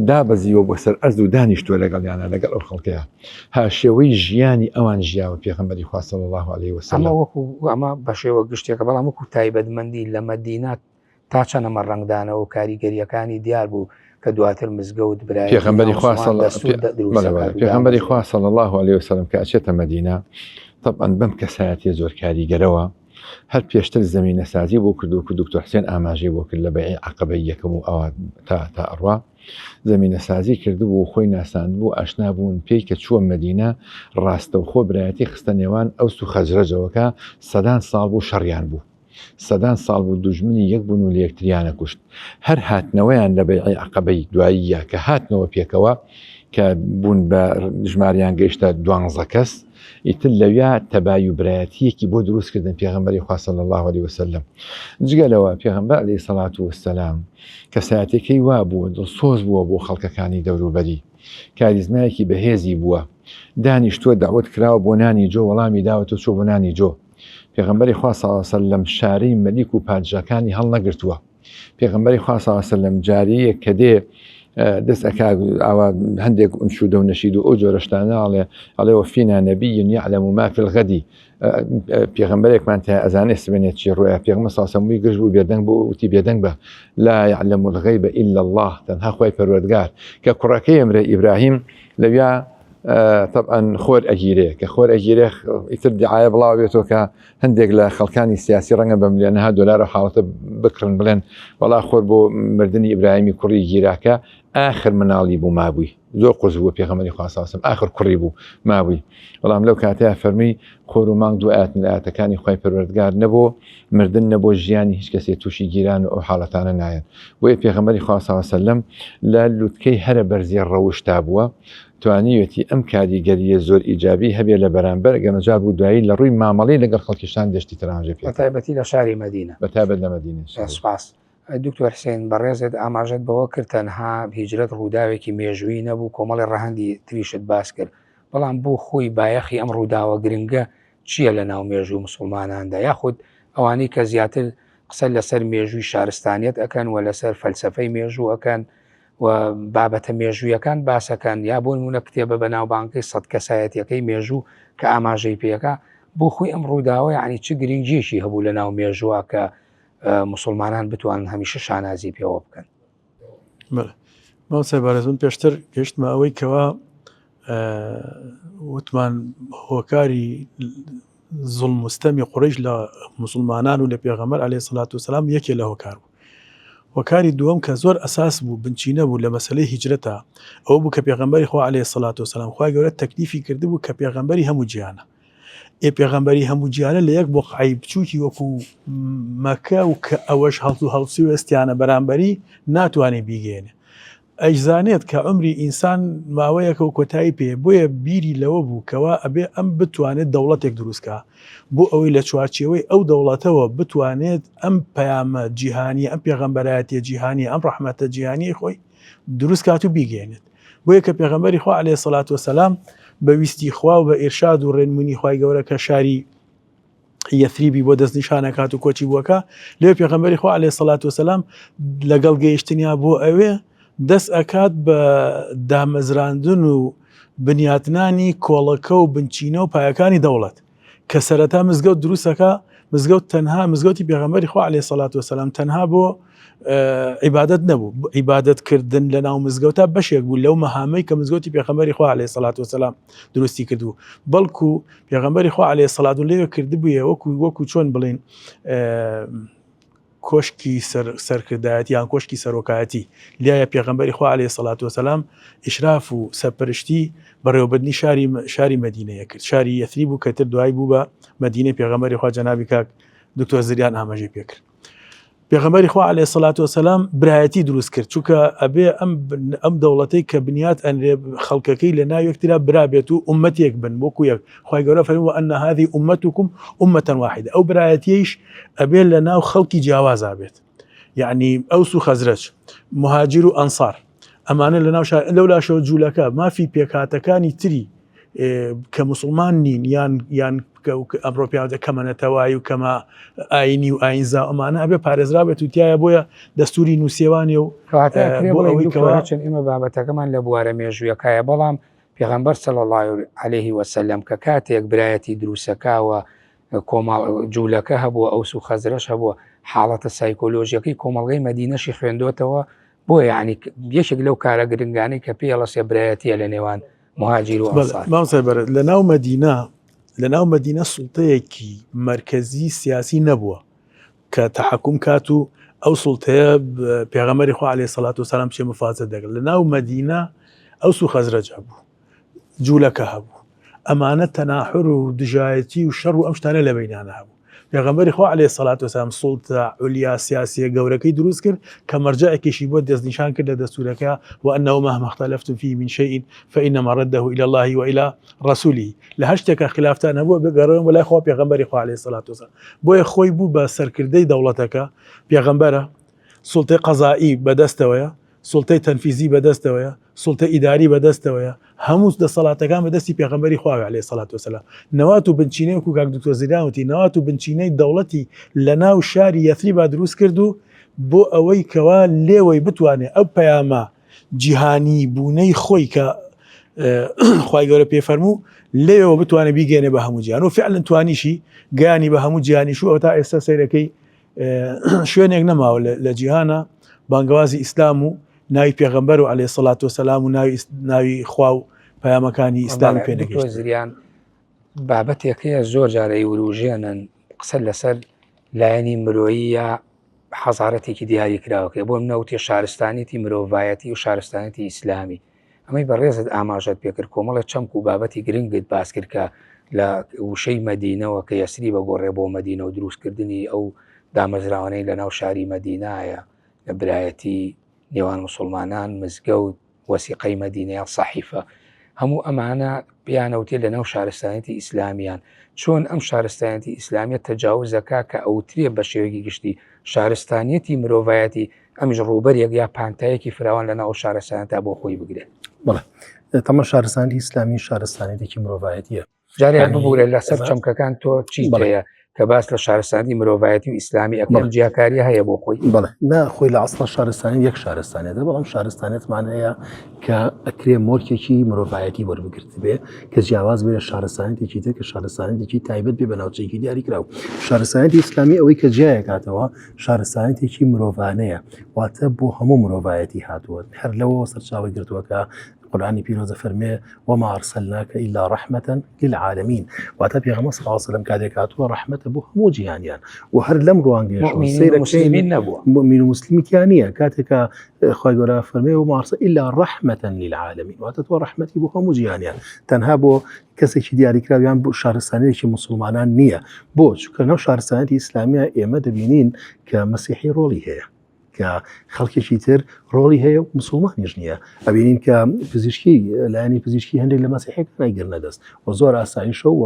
دابەزیوە بۆ سەر ئەرز و دانیشتووە لەگەڵیانە لەگەڵ ئەو خەڵکەیە هاشێوەی ژیانی ئەوان ژیاوە پێغەمبەری خوا صلی الله علیه وسلم ئەمە وەکو ئەمە بە شێوە گشتێکە بەڵام وەکو تایبەتمەندی لە مەدینە تا چەند ئەمە ڕەنگدانەوە و کاریگەرییەکانی دیار بوو کە دواتر مزگەوت برای پێغەمبەری خوا پێغەمبەری خوا صلی الله علیه وسلم کە ئەچێتە مەدینە طبعا بەم کەسایەتیە زۆر کاریگەرەوە هەر پێشتر زەمینەسازی بۆ کردو و دکتۆر حسێن ئاماژەی بۆ کرد لە بەیعی عەقەبەی یەکەم و ئەوە تا تا ئەڕوا زەمینەسازی کردبوو و خۆی ناساندبوو ئاشنا بوون پێی کە چووە مەدینە ڕاستەوخۆ برایەتی خستە نێوان ئەوس و خەزرەجەوە کە سەدان ساڵ بوو شەڕیان بوو سەدان ساڵ بوو دوژمنی یەک بوون و لە یەکتریانە کوشت هەر هاتنەوەیان لە بەیعی عەقەبەی دواییە کە هاتنەوە پێکەوە کە بوون بە ژماریان گەیشتە دوانزە کەس ئیتر لەویا تەبای و برایەتیەکی بۆ دروست کردن پێغەمبەری خوا صلی الله علیه وسلم جگە لەوە پێغەمبەر علیه الصلاة والسلام کەسایەتەکەی وا بووە دڵسۆز بووە بۆ خەڵکەکانی دەوروبەری کاریزمایەکی بەهێزی بووە دانیشتووە داوت کراوە بۆ نانی جۆ وەڵامی داوەتەوە چۆ بۆ نانی جۆ پێغەمبەری خوا صلی الله علیه وسلم شارەی مەلیک و پادشاکانی هەڵنەگرتووە پێغەمبەری خوا صلی الله علیه وسلم جاریەک کە دێ دەست ئەکا ئاوا هەندێک ئونشودە و نەشید و ئەو جۆرە شتانە ئەڵێ ئەڵێ وفینا نبی یعلم ما فی الغد پێغەمبەرێکمان تیا ئەزانێ سبێنێ چی ڕۆیە پێغەمبەر صلی الله علیه وسلم وی گرژ بوو بێدەنگ بوو وتی بێدەنگ بە لا يعلم الغیب الا الله تەنها خوای پەروەردگار کە کوڕەکەی ئەمرێ ئیبراهیم لەویا طبعا خۆر ئەگیرێ کە خۆر ئەگیرێ ئیتر دیعاە بڵاو بێتەوە کە هەندێک لە خەڵکانی سیاسی ڕەنگە بە ملیۆنەها دۆلار و حاڵەتە بکڕن بڵێن وەڵا خۆر بۆ مردنی ئیبراهیمی کوڕی گیراکە. ئاخر مناڵی بوو مابووی زۆر قورس بوو پێغەمبەری خوا صلی الله ئاخر کوڕی بوو مابووی بەڵام لەو کاتەیە فەرمی خۆر و مانگ دوو ئاەتن لە ئاەتەکانی خوای پەروەردگار نەبوو مردن نەبۆ ژیانی هیچ کەسێ تووشی گیران و ئەو حاڵەتانە نایەن بۆیە پێغەمبەری خوا صلی الله وسلم لە لوتکەی هەرە بەرزی ڕەوشتا بووە توانیوێتی ئەم کاریگەریە زۆر ئیجابی هەبێ لە بەرامبەر گەمەجار بوو دوایی لە ڕووی مامەڵی لەگەڵ خەڵکیشان دەشتی ترانژە پێ تایبەتی لە شاری مەدینە بە تایبەت لە مەدینە سپاس دکتۆر حسێن بەڕێزت ئاماژەت بەوە کرد تەنها هیجرەت ڕووداوێکی مێژووی نەبوو کۆمەڵی ڕەهەندی تریشت باس کرد بەڵام بۆ خۆی بایەخی ئەم ڕووداوە گرنگە چییە لە ناو مێژوو مسلماناندا یاخود ئەوانەی کە زیاتر قسە لەسەر مێژووی شارستانیەت ئەکەن و لەسەر فەلسفەی مێژوو ئەکەن و بابەتە مێژوویەکان باسەکەن یا بۆ نمونە کتێبە بەناوبانگەکەی سەد کەسایەتیەکەی مێژوو کە ئاماژەی پێەکە بۆ خۆی ئەم ڕووداوە یعنی چ گرنگیەکی هەبوو لە ناو مێژووە کە موسڵمانان بتوانن هەمیشە شانازی پێوە بکەن. مامۆستای بەڕێز من پێشتر گەشتمە ئەوەی کەوا وتمان هۆکاری زوڵم و ستەمی قوڕیش لە مسلمانان و لە پێغەمبەر عەلەیهی سڵات وسلام یەکێ لە هۆکار بوو هۆکاری دووەم کە زۆر ئەساس بوو بنچینە بوو لە مەسلەی هیجرەتا ئەو بوو کە پێغەمبەری خوا عەلەیهی سڵات وسلام خوای گەورە تەکلیفی کردبوو کە پێغەمبەری هەموو جیهانە ئێ پێغەمبەری هەموو جیهانە لە یەک بۆقعەی بچووکی وەکو مەکە و کە ئەوەش هەڵت و هەڵسوێستیانە بەرامبەری ناتوانێ بیگەێنێ ئەیزانێت کە عومری ئینسان ماوەیەکە و کۆتایی پێ بۆیە بیری لەوە بوو کەوا ئەبێ ئەم بتوانێت دەوڵەتێک دروستکا بۆ ئەوەی لە چوارچێوەی ئەو دەوڵەتەوە بتوانێت ئەم پەیامە جیهانیە ئەم پێغەمبەرایەتیە جیهانیە ئەم ڕەحمەتە جیهانیەی خۆی دروست کات و بیگەێنێت بۆیە کە پێغەمبەری خوا عەلەیهی سەلات وەسەلام بە ویستی خوا و بە ئیرشاد و ڕێنمونی خوای گەورە کە شاری یەثریبی بۆ دەستنیشانەکات و کۆچی بووەکە لێ پێغەمبەری خوا عەلەیهی سەلات وەسەلام لەگەڵ گەیشتنیا بۆ ئەوێ دەست ئەکات بە دامەزراندن و بنیاتنانی کۆڵەکە و بنچینە و پایەکانی دەوڵەت کە سەرەتا مزگەوت دروستەکە مزگەوت تەنها مزگەوتی پێغەمبەری خوا عەلەیهی سەلات وەسەلام تەنها بۆ عیبادەت نەبوو عیبادەت کردن لە ناو مزگەوتە بەشێک بوو لەو مەهامەی کە مزگەوتی پێغەمبەری خوا عەلەیهی سەلات وەسەلام دروستی کردبوو بەڵکو پێغەمبەری خوا عەلەیهی سەلات و لەوێ کردبوویە وەکو وەکو چۆن بڵین کۆشکی سەرکردایەتی یان کۆشکی سەرۆکایەتی لایە پێغەمبەری خوا عەلەیهی سەلات وەسەلام ئیشراف و سەرپەرشتی بەڕێوەبردنی شاری شاری مەدینەیە کرد شاری یەثریب بوو کە تر دوای بوو بە مەدینەی پێغەمبەری خوا جەنابی کاک دکتۆر زریان ئاماژەی پێکرد پێغەمبەری خوا عەلەیهی سەلات وەسەلام برایەتی دروست کرد چونکە ئەبێ ئەم ئەم دەوڵەتەی کە بنیات ئەنرێ خەڵکەکەی لە ناو یەکترا برا بێت و ئومەتێک بن وەکو یەک خوای گەورە فەرمووی وأن هذه أمتكم أمة واحدة ئەو برایەتیەیش ئەبێ لە ناو خەڵکی جیاوازا بێت یعنی ئەوس و خەزرەج مهاجر و ئەنصار ئەمانە لە ناو شار لەو لاشەوە جوولەکە مافی پێکهاتەکانی تری کە مسلمان نین یان یان ئەمڕۆ پیاودە کەمەنەتەوایی و کەمە ئاینی و ئاینزا ئەمانە ئەبێ پارێزرا بێت و تایە بۆیە دەستوری نووسێوانێ و ئەوەی ئێمە بابەتەکەمان لە بوارە مێژوویەکایە بەڵام پێغەمبەر صلی اللە علیه وسلم کە کاتێک برایەتی دروسەکاوە کۆمەڵ جوولەکە هەبووە ئەوس و خەزرەش هەبووە حاڵەتە سایکۆلۆژیەکەی کۆمەڵگەی مەدینەشی خوێندوتەوە بۆ یعنی یەکێک لەو کارە گرنگانەی کە پێڵەسێ برایەتیە لە نێوان مهاجیر و ئەنصار. مامۆستای بەڕێز لە ناو مەدینە لە ناو مەدینە سوڵتەیەکی مەرکەزی سیاسی نەبووە کە تەحەکوم کات و ئەو سوڵتەیە پێغەمبەری خوا عەلەیهی سەلات وسەلام بچێ مفازە دەگەڵ لە ناو مەدینە ئەوس و خەزرەج هەبوو جوولەکە هەبوو ئەمانە تەناحور و دژایەتی و شەڕ و ئەم شتانە لە بینانە هەبوو پێغەمبەری خوا عەلەیهی سەلات وسەلام سوڵتە عولیا سیاسیە گەورەکەی دروست کرد کە مەرجەعێکیشی بۆ دەستنیشان کرد لە دەستورەکە وأنه مهما اختلفتم فيه من شيء فإن مرده إلى الله وإلى رسوله لە هەر شتێکا خلافتان هەبووە بگەڕێن بۆ لای خوا پێغەمبەری خوا عەلەیهی سەلات وسەلام بۆیە خۆی بوو بە سەرکردەی دەوڵەتەکە پێغەمبەرە سوڵتەی قەزایی بەدەستەوەیە سوڵتەی تەنفیزی بەدەستەوەیە سوڵتە ئیداری بەدەستەوەیە هەموو دەسەڵاتەکان بەدەستی پێغەمبەری خوا عەلەیهی سەلات وسەلام نەوات و بنچینەی وەکو کاک دکتۆر زریان وتی نەوات و بنچینەی دەوڵەتی لە ناو شاری یەثریبا دروست کرد و بۆ ئەوەی کەوا لێوەی بتوانێت ئەو پەیامە جیهانی بوونەی خۆی کە خوای گەورە پێ فەرموو لێەوە بتوانێت بیگەێنێ بە هەموو جیهان و فعلن توانیشی گەیانی بە هەموو جیهانیش و ئەو تا ئێستا سەیرەکەی شوێنێک نەماوە لە جیهانە بانگەوازی ئیسلام و ناوی پێغەمبەر و عەلەیهی سەڵات وسەلام و ناوی ناوی خوا و پەیامەکانی ئیسلامی پێ نەگەیشت. زریان بابەتێک هەیە زۆر جارەی وروژێنن قسە لەسەر لایەنی مرۆیی یا حەزارەتێکی دیاری کراوەکەی بۆ نەوتێ شارستانیتی مرۆڤایەتی و شارستانیتی ئیسلامی ئەمەی بەڕێزت ئاماژەت پێکرد کۆمەڵە چەمک و بابەتی گرنگت باس کرد کە لە وشەی مەدینەوە کە یەسری بەگۆڕێ بۆ مەدینە و دروستکردنی ئەو دامەزراوانەی لە ناو شاری مەدینایە لە برایەتی نێوان مسلمانان مزگەوت وەسیقەی مەدینە یان سەحیفە هەموو ئەمانە پێیانەوتێ لە ناو شارستانیەتی ئیسلامیان چۆن ئەم شارستانیەتی ئیسلامیە تەجاوزەکە کە ئەوترێ بە شێوەیەکی گشتی شارستانیەتی مرۆڤایەتی ئەمیش ڕووبەرێک یا پانتایەکی فراوان لە ناو شارستانەتا بۆ خۆی بگرێت. بەڵێ تەمە شارستانی ئیسلامی شارستانیەتێکی مرۆڤایەتیە. جارێ ببوورە لەسەر چەمکەکان تۆ چی هەیە کە باس لە شارستانی مرۆڤایەتی و ئیسلامی ئەکەم جیاکاری هەیە بۆ خۆی بەڵێ نا خۆی لە ئەسڵا شارستانی یەک شارستانێتە بەڵام شارستانێتمان هەیە کە ئەکرێ مۆرکێکی مرۆڤایەتی وەربگرت بێ کە جیاواز بێ لە شارستانێتێکی تر کە شارستانێتێکی تایبەت بێ بە ناوچەیەکی دیاریکراو شارستانێتی ئیسلامی ئەوەی کە جیایەکاتەوە شارستانێتێکی مرۆڤانەیە واتە بۆ هەموو مرۆڤایەتی هاتووە هەر لەوەوە سەرچاوەی گرتووە کە قورآانی پیرۆز دەفەرمێ وما ارسلناک الا رحمة للعالمین واتە پێغەمبەر صلی الله علیه وسلم کاتێک هاتووە ڕەحمەتە بۆ هەموو جیهانیان و هەر لەم ڕوانگەیەشەوە سەیرەکەین نەبووە مؤمن و مسلمی تیا نییە کاتێکە خوای گەورە فەرمێ وما ارسل الا رحمة للعالمین واتە تۆ ڕەحمەتی بۆ هەموو جیهانیان تەنها بۆ کەسێکی دیاریکراو یان بۆ شارستانیەکی مسلمانان نییە بۆ چونکە ناو شارستانیەتی ئیسلامیە ئێمە دەبینین کە مەسیحی ڕۆڵی هەیە کە خەڵکێکی تر ڕۆڵی هەیە و مسلمانیش نییە ئەبینین کە پزیشکی لایەنی پزیشکی هەندێک لە مەسیحەکان ئەیگرنە دەست و زۆر ئاساییشە و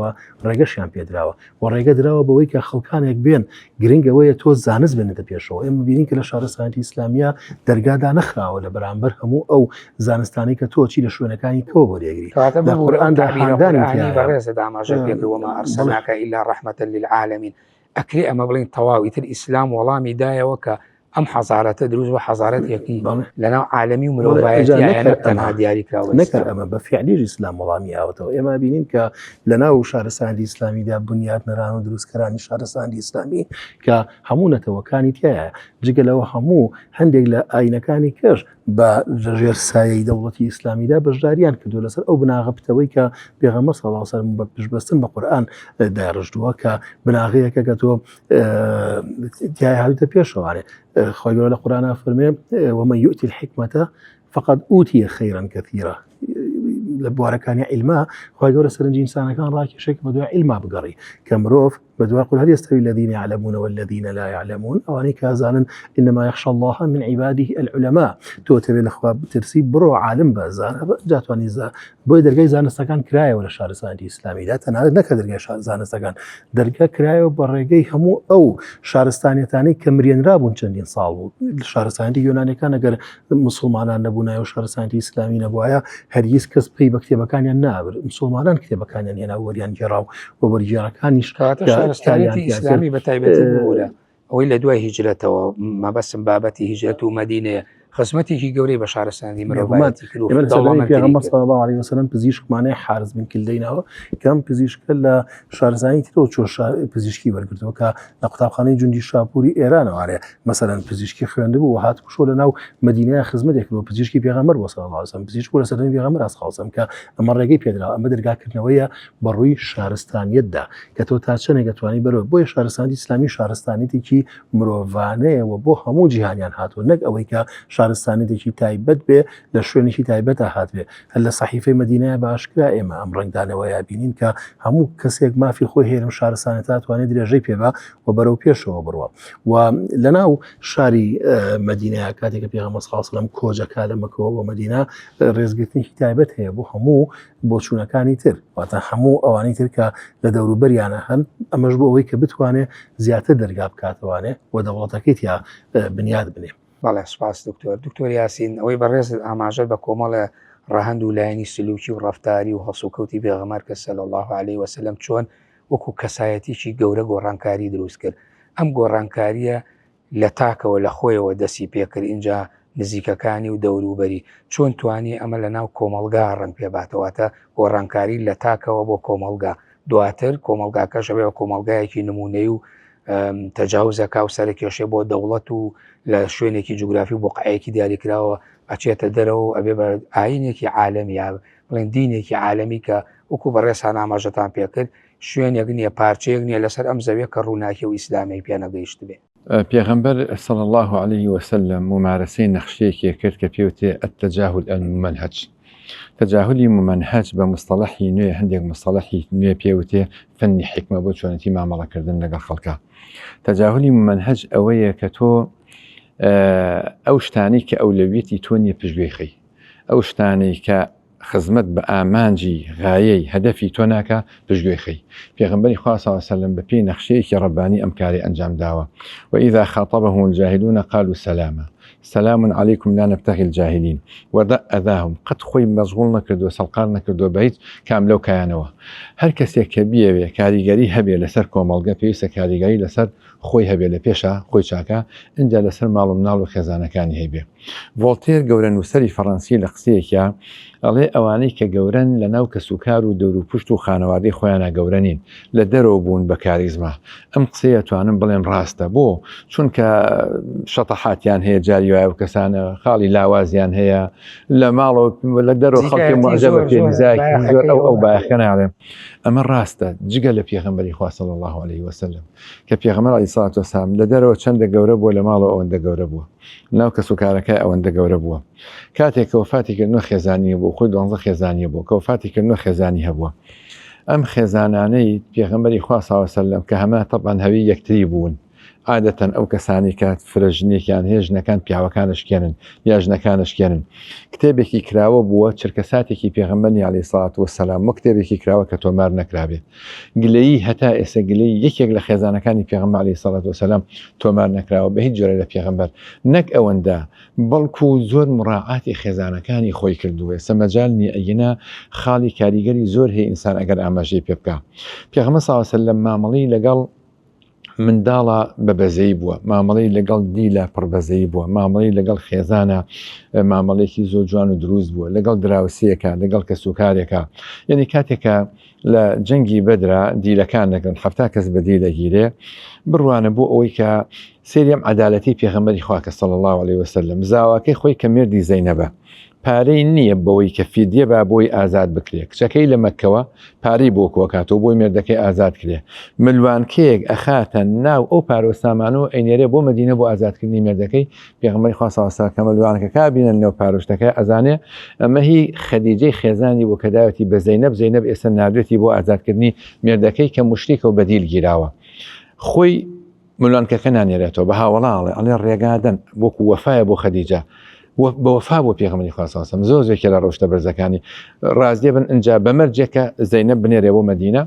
ڕێگەشیان پێدراوە و ڕێگە دراوە بەوەی کە خەڵکانێک بێن گرنگەوەیە تۆ زانست بێنێتە پێشەوە ئێمە بینین کە لە شارستانیەتی ئیسلامیە دەرگادا نەخراوە لە بەرامبەر هەموو ئەو زانستانی کە تۆ چی لە شوێنەکانی کەوە وەرێگری لە قورئاندا هاندانی بەڕێزت ئاماژە پێکرد وما ارسلناک الا رحمة للعالمین ئەکرێ ئەمە بڵێین تەواو ئیتر ئیسلام وەڵامی دایەوە کە ئەم حەزارەتە دروست بە حەزارەتێکی لەناو عالەمی و مرۆڤایەتی تەنها دیاری کراوە نەکەر ئەمە بە فعلیش ئیسلام وەڵامی ئاوتەوە ئێمە بینین کە لەناو شارستانی ئیسلامیدا بنیات نەران و دروستکەرانی شارستانی ئیسلامی کە هەموو نەتەوەکانی تایە جگە لەوە هەموو هەندێک لە ئاینەکانی کەش بە لە ژێر سایەی دەوڵەتی ئیسلامیدا بەشداریان کردووە لەسەر ئەو بناغە پتەوەی کە پێغەمبەر صلی الله علیه وسلم بە پشتبەستن بە قورئان دایڕشتووە کە بناغەیەکە کە تۆ تیای هاتووتە پێشەوانێ خوای گەورە لە قورئانا فەرمێ ومن يؤت الحكمة فقد أوتي خيرا كثيرا لە بوارەکانی عیلما خوای گەورە سەرنجی ئینسانەکان ڕاکێشێک بە دوای عیلما بگەڕی کە مرۆڤ بەدوای قل هل يستوي الذين يعلمون والذين لا يعلمون ئەوانەی کە ئەزانن انما يخشى الله من عباده العلماء تۆ تەوێ لە خوا بترسی بڕۆ عالم بە زانە بە جاتوانی زا بۆی دەرگای زانستەکان کرایەوە لە شارستانی ئیسلامیدا تەنانەت نەکە دەرگای زانستەکان دەرگا کرایەوە بە ڕێگەی هەموو ئەو شارستانیەتانەی کە مریێنرابوون چەندین ساڵ بوو شارستانی یۆنانەکان ئەگەر مسلمانان نەبوونایە و شارستانی ئیسلامی نەبوایە هەرگیز کەس پێی بە کتێبەکانیان نابرد مسلمانان کتێبەکانیان هێنا وەریان گێڕا و وەرگێڕەکانیش شارستانیەتی ئیسلامی بە تایبەتی ببوورە ئەوەی لە دوای هیجرەتەوە مەبەستم بابەتی هیجرەت و مەدینەیە خزمەتێکی گەورەی بە شارستانی مرۆڤایەتی کرد و دەوڵەمەندتری پێغەمبەر صلی الله علیه وسلم پزیشکمانەی حارس بن کلدەی ناوە کەم پزیشکە لە شارستانی ترەوە چۆ پزیشکی وەرگرتەوە کە لە قوتابخانەی جوندی شاپوری ئێرانەوارێ مەسەلەن پزیشکی خوێندبوو و هات شۆ لە ناو مدینە خزمەتێک بۆ پزیشکی پێغەمبەر بۆ صلی الله علیه وسلم پزیشک بوو لە سەردەمی پێغەمبەر صلی الله علیه وسلم کە ئەمە ڕێگەی پێدراوە ئەمە دەرگاکردنەوەیە بە ڕووی شارستانیەتدا کە تۆ تا چەندێک دەتوانی بەرەوە بۆیە شارستانی ئیسلامی شارستانیتێکی مرۆڤانەیە و بۆ هەموو جیهانیان هاتووە نەک ئەوەی کە شارستانیتێکی تایبەت بێ لە شوێنێکی تایبەتە هاتبێ هەر لە سەحیفەی مەدینەیە بە ئاشکرا ئێمە ئەم ڕەنگدانەوەیە بینین کە هەموو کەسێک مافی خۆی هەیە لەم شارستانێتە توانێت درێژەی پێبا و بەرەو پێشەوە بڕوا و لەناو شاری مەدینەیە کاتێک کە پێغەمبەر صلی الله علیه و سلم کۆچەکە لە مەکەوە بۆ مەدینە ڕێزگرتنێکی تایبەت هەیە بۆ هەموو بۆچوونەکانی تر واتە هەموو ئەوانەی تر کە لە دەوروبەریانە هەن ئەمەش بۆ ئەوەی کە بتوانێت زیاتر دەرگا بکاتەوانێ و دەوڵەتەکەی تیا بنیاد بنێ. بەڵێ سوپاس دکتۆر. دکتۆر یاسین ئەوەی بەڕێزت ئاماژەت بە کۆمەڵێ ڕەهەند و لایەنی سلوکی و ڕەفتاری و هەڵسوکەوتی پێغەمبەر کرد صلی اللە علیه وسلم چۆن وەکو کەسایەتیی گەورە گۆڕانکاری دروست کرد ئەم گۆڕانکاریە لە تاکەوە لە خۆیەوە دەسی پێکرد ئینجا نزیکەکانی و دەوروبەری چۆن توانی ئەمە لە ناو کۆمەڵگا ڕەنگ پێباتەوە واتە گۆڕانکاری لە تاکەوە بۆ کۆمەڵگا دواتر کۆمەڵگاکەش ئەبێ بە کۆمەڵگایەکی نمونەی و تەجاوزەکا و سەرکێشێ بۆ دەوڵەت و لە شوێنێکی جوگرافی و بقعەیەکی دیاریکراوە ئەچێتە دەرەوە و ئەبێ بە ئاینێکی عالەمی یا بڵێن دینێکی عالەمی کە وەکو بەڕێزتان ئاماژەتان پێکرد شوێنێک نییە پارچەیەک نییە لەسەر ئەم زەویە کە ڕووناکی و ئیسلامی پێ نەگەیشتبێ. پێغەمبەر صلی اللە علیه وسلم مومارەسەی نەخشەیەکی کرد کە پێوتێ التجاهل الممنهج. تەجاهلی مومەنهەج بە مستەڵەحی نوێ هەندێک مستەڵەحی نوێ پێوتێ فەنی حیکمە بۆ چۆنێتی مامەڵەکردن لەگەڵ خەڵکە. تەجاهلی مومەنهەج ئەوەیە کە تۆ ئەو شتانەی کە ئەولەویەتی تۆ نییە پشتگوێی خەی. ئەو شتانەی کە خزمەت بە ئامانجی، غایەی، هەدەفی تۆ ناکا، پشتگوێی خەی. پێغەمبەری خوا صلی اللە علیە وسلم بە پێی نەخشەیەکی ڕەبانی ئەم کارەی ئەنجام داوە، وإذا خاطبهم الجاهلون قالوا سلاما، سلام علیکم لا نبتغی الجاهلین، ودع اذاهم، قەت خۆی مەشغوڵ نەکردووە، سەرقاڵ نەکردووە بە هیچ کام لەو کایانەوە. هەر کەسێک کە بیەوێ کاریگەری هەبێ لەسەر کۆمەڵگە پێویستە کاریگەری لەسەر خۆی هەبێ لە پێشا خۆی چاکە ئینجا لەسەر ماڵ و مناڵ و خێزانەکانی هەیبێ. ڤۆڵتێر گەورە نووسەری فەڕەنسی لە قسەیەکیا ئەڵێ ئەوانەی کە گەورەن لە ناو کەسوکار و دەوروپشت و خانەوادەی خۆیانا گەورە نین لە دەرەوە بوون بە کاریزما. ئەم قسەیە توانم بڵێم ڕاستە. بۆ؟ چونکە شەتەحاتیان هەیە جاری وایە و کەسانە خاڵی لاوازیان هەیە لە ماڵەوە لە دەرەوە خەڵکی زیکایەتی موعجەبە زۆر پێ زۆر نزایەکی زۆر بایەخەکەی ئەو ئەو ئەوە. بایەخە ناڵێم. ئەمە ڕاستە جگە لە پێغەمبەری خوا صلی اللە علیه وسلم کە پێغەمبەر علیه الصلاة والسلام لە دەرەوە چەندە گەورە بووە لە ماڵەوە ئەوەندە گەورە بووە ناو کەس و کارەکەی ئەوەندە گەورە بووە کاتێک کە وەفاتی کرد نۆ خێزانی بوو خۆی دوانزە خێزانی بوو کە وەفاتی کرد نۆ خێزانی هەبووە ئەم خێزانانەی پێغەمبەری خوا صلی الله علیه وسلم کە هەمە طبعا هەوی یەکتری بوون عادەتەن ئەو کەسانەی کە فرە ژنێکیان هەیە ژنەکان پیاوەکان ئەشکێنن یا ژنەکان ئەشکێنن کتێبێکی کراوە بووە چرکەساتێکی پێغەمبەری عەلەیهی سڵات وەسەلام وە کتێبێکی کراوە کە تۆمار نەکرابێت گلەیی هەتا ئێستا گلەیی یەکێک لە خێزانەکانی پێغەمبەر عەلەیهی سڵات وەسەلام تۆمار نەکراوە بە هیچ جۆرە لە پێغەمبەر نەک ئەوەندە بەڵکو زۆر مڕاعاتی خێزانەکانی خۆی کردووە ئێستا مەجال نییە ئەگینا خاڵی کاریگەری زۆر هەیە ئینسان ئەگەر ئاماژەی پێ بکا پێغەمبەر صلی الله علیه وسلم مامەڵەی لەگەڵ منداڵە بە بەزەیی بووە، مامەڵەی لەگەڵ دیلە پڕ بەزەیی بووە، مامەڵەی لەگەڵ خێزانە مامەڵێکی زۆر جوان و دروست بووە، لەگەڵ دراوسێکە، لەگەڵ کەسوکارێکە. یعنی کاتێکە لە جەنگی بەدرا دیلەکان دەگرن حەفتا کەس بە دیل ئەگیرێ بڕوانە بۆ ئەوەی کە سەیری ئەم عەدالەتی پێغەمبەری خوا کە صلی الله علیه وسلم زاواکەی خۆی کە مێردی زەینەبە پارەی نییە بەوەی کە فیدیە با بۆی ئازاد بکرێ کچەکەی لە مەککەوە پارەی بۆ کۆکاتەوە بۆی مێردەکەی ئازاد کرێ ملوانکەیەک ئەخاتە ناو ئەو پارە و سامانە و ئەینێرێ بۆ مەدینە بۆ ئازادکردنی مێردەکەی پێغەمبەری خوا صلی الله علیه و کە ملوانکەکە بینن نێو پارۆشتەکە ئەزانێ ئەمە هی خەدیجەی خێزانی بوو کە داوێتی بە زەینەب زەینەب ئێستا ناردوێتی بۆ ئازادکردنی مێردەکەی کە موشریکە و بەدیل گیراوە خۆی ملوانکەکە نانێرێتەوە بە هاوەڵا ئەڵێ ئەڵێ ڕێگا دەن وەکو وەفایە بۆ خەدیجە بە وەفا بۆ پێغەمبەری خوا صلی الله علیه و سلم زۆر زۆر لە ڕەوشتە بەرزەکانی ڕازیە بن ئینجا بە مەرجێکە زەینەب بنێرێ بۆ مەدینە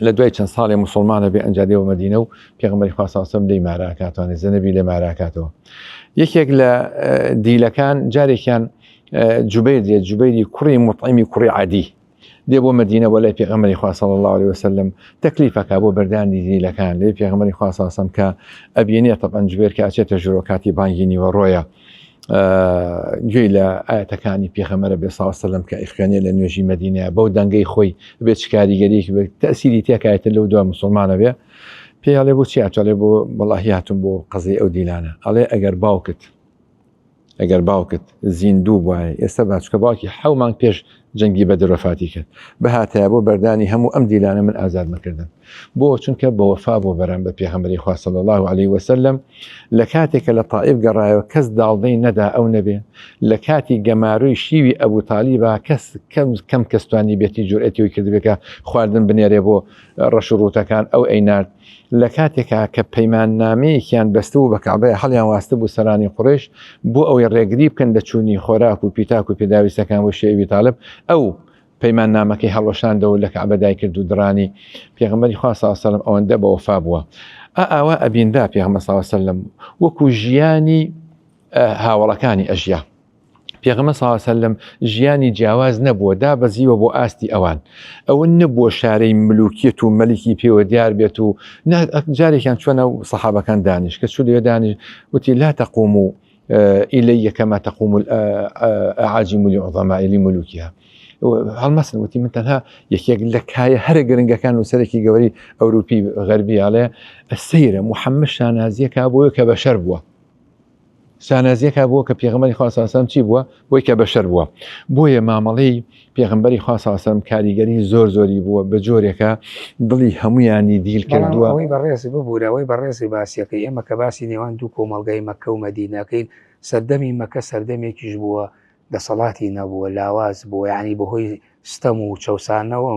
لە دوای چەند ساڵێ مسلمانە بێ ئەنجا دێ بۆ مەدینە و پێغەمبەری خوا صلی الله علیه و سلم لێی ماراکاتوانێ زەنەبی لێ ماراکاتەوە یەکێک لە دیلەکان جارێکیان جوبیر دێ جوبیری کوڕی مطعمی کوڕی عادی دێ بۆ مەدینە بۆ لای پێغەمبەری خوا صلی اللە علیه وسلم تەکلیفەکە بۆ بەردانی دیلەکان لێ پێغەمبەری خوا صلی اللە علیه وسلم کە ئەبینێ طبعا جوبێر کە ئەچێتە ژورۆ کاتی بانگی نیوەڕۆیە گوێی لە ئاەتەکانی پێغەمەرە بێ صلی اللە علیه وسلم کە ئیخوێنێ لە نوێژی مەدینە بەو دەنگەی خۆی بێ چ کاریگەریەکی بێ تەسیری تێکایەتە لەو دوا مسلمانە بێ پێی ئەڵێ بۆ چی ئەچڵێ بۆ وەڵاهی هاتوم بۆ قەزیەی ئەو دیلانە ئەڵێ ئەگەر باوکت ئەگەر باوکت زیندوو بوایە ئێستا با چونکە باوکی حەو مانگ پێش جەنگی بەدر وەفاتی کرد بهاتایە بۆ بەردانی هەموو ئەم دیلانە من ئازاد مەکردن بۆ چونکە بە وەفا بۆ بەرام بە پێغەمبەری خوا صلی الله علیه وسلم لە کاتێک کە لە تائیف گەڕایەوە کەس داڵدەی نەدا ئەو نەبێ لە کاتی گەمارۆی شیوی ئەبوو تالیبا کەس کەم کەم کەس توانی بێتی جورئەتی وی کردبێ کە خواردن بنێرێ بۆ ڕەش و ڕووتەکان ئەو ئەینارد لە کاتێکا کە پەیماننامەیەکیان بەستبوو بە کەعبەیە هەڵیان واستبوو سەرانی قوڕەیش بۆ ئەوەی ڕێگری بکەن لە چوونی خۆراک و پیتاک و پێداویستەکان بۆ شێوی تاالب ئەو پەیماننامەکەی هەڵوەشاندەوە لە کەعبە دایکرد و دڕانی پێغەمبەری خوا صلی الله علیه و سلم ئەوەندە بە وەفا بووە ئا ئاوا ئەبینرا پێغەمبەر صلی الله علیه و سلم وەکو ژیانی هاوەڵەکانی ئەژیا پێغەمبەر صلی الله علیه وسلم ژیانی جیاواز نەبووە دابەزیوە بۆ ئاستی ئەوان ئەوە نەبووە شارەی ملوکیەت و مەلیکی پێوە دیار بێت و جارێکیان چۆنە و سەحابەکان دانیش کە چوو لێ دانیش وتی لا تقوم إلي كما تقوم الأعاجم لعظماء لملوكها هەڵمەسن وتی من تەنها یەکێک لە کایە هەرە گرنگەکان و سەرێکی گەوری ئەوروپی غەربی ئەڵێ سەیرە محەممەد شانازیەکە بۆیە کە بەشەر بووە. شانازیەکە بووە کە پێغەمبەری خوا ساسەم چی بووە بۆی کە بەشەر بووە بۆیە مامەڵەی پێغەمبەری خوا ساسەم کاریگەری زۆر زۆری بووە بە جۆرێکە دڵی هەمویانی دیل کردووە ئەوەی بەڕێزی ببوورە ئەوەی بەڕێزی باسیەکەی ئێمە کە باسی نێوان دوو کۆمەڵگای مەکە و مەدینەکەین سەردەمی مەکە سەردەمێکیش بووە دەسەڵاتی نەبووە لاواز بووە یعنی بەهۆی ستەم و چەوسانەوە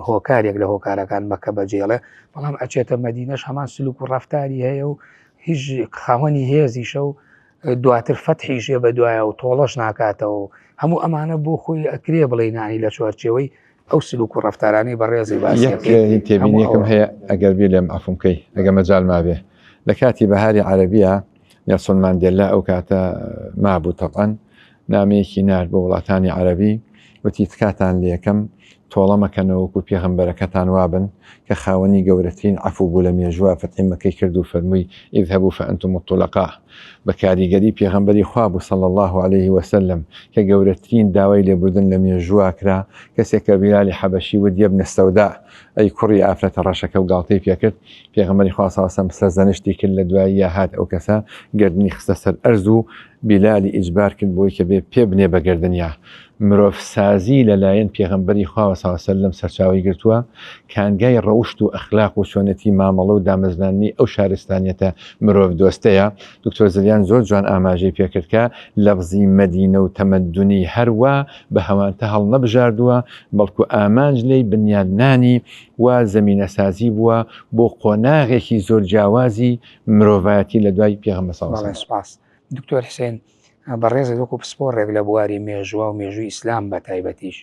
هۆکارێک لە هۆکارەکان مەکە بەجێڵێ بەڵام ئەچێتە مەدینەش هەمان سلوک و ڕفتاری هەیە و هیچ خاوەنی هێزیشە و دواتر فەتحیشێ بە دوایە و تۆڵەش ناکاتەوە و هەموو ئەمانە بۆ خۆی ئەکرێ بڵێ نانی لە چوارچێوەی ئەو سلوک و ڕفتارانەی بەڕێزی باسی یەک تێبینیەکم هەیە ئەگەر بێ لێم عەفوم کەی ئەگە مەجال مابێ لە کاتی بەهاری عەرەبیە نێلسۆن ماندێلا ئەو کاتە مابوو تەبعەن نامەیەکی نارد بۆ وڵاتانی عەرەبی وتی تکاتان لێکەم تۆڵە مەکەنەوە وەکو پێغەمبەرەکەتان وابن کە خاوەنی گەورەترین عەفو بوو لە مێژووە فەتحی مەکەی کرد و فەرمووی اذهبوا فانتم الطلقاء بە کاریگەری پێغەمبەری خوا بوو صلی الله علیه وسلم کە گەورەترین داوای لێبوردن لە مێژووە کرا کەسێک کە بیلالی حەبەشی وت یا ابن السوداء ئەی کوڕی ئافرەتە ڕەشەکە و گاڵتەی پێکرد پێغەمبەری خوا صلی الله علیه وسلم سەرزەنشتی کرد لە دواییە هات ئەو کەسە گەردنی خستە سەر ئەرز و بیلالی ئیجبار کرد بۆی کە بێ پێ بنێ بە گەردنیا. مرۆڤ سازی لە لایەن پێغەمبەری خواوە صلی اللە علیە وسلم سەرچاوەی گرتووە، کانگای ڕەوشت و ئەخلاق و چۆنێتی مامەڵە و دامەزراندنی ئەو شارستانیەتە مرۆڤ دۆستەیە. دکتۆر زریان زۆر جوان ئاماژەی پێ کرد کە لەفزی مەدینە و تەمەدونی هەر وا بە هەوانتە هەڵنەبژاردووە، بەڵکو ئامانج لێی بنیادنانی و زەمینەسازی بووە بۆ قۆناغێکی زۆر جیاوازی مرۆڤایەتی لە دوای پێغەمبەر صلی اللە علیە بەڵێ وسلم. سوپاس. دکتۆر حسێن بەڕێزت وەکو پسپۆڕێک لە بواری مێژووە و مێژووی ئیسلام بە تایبەتیش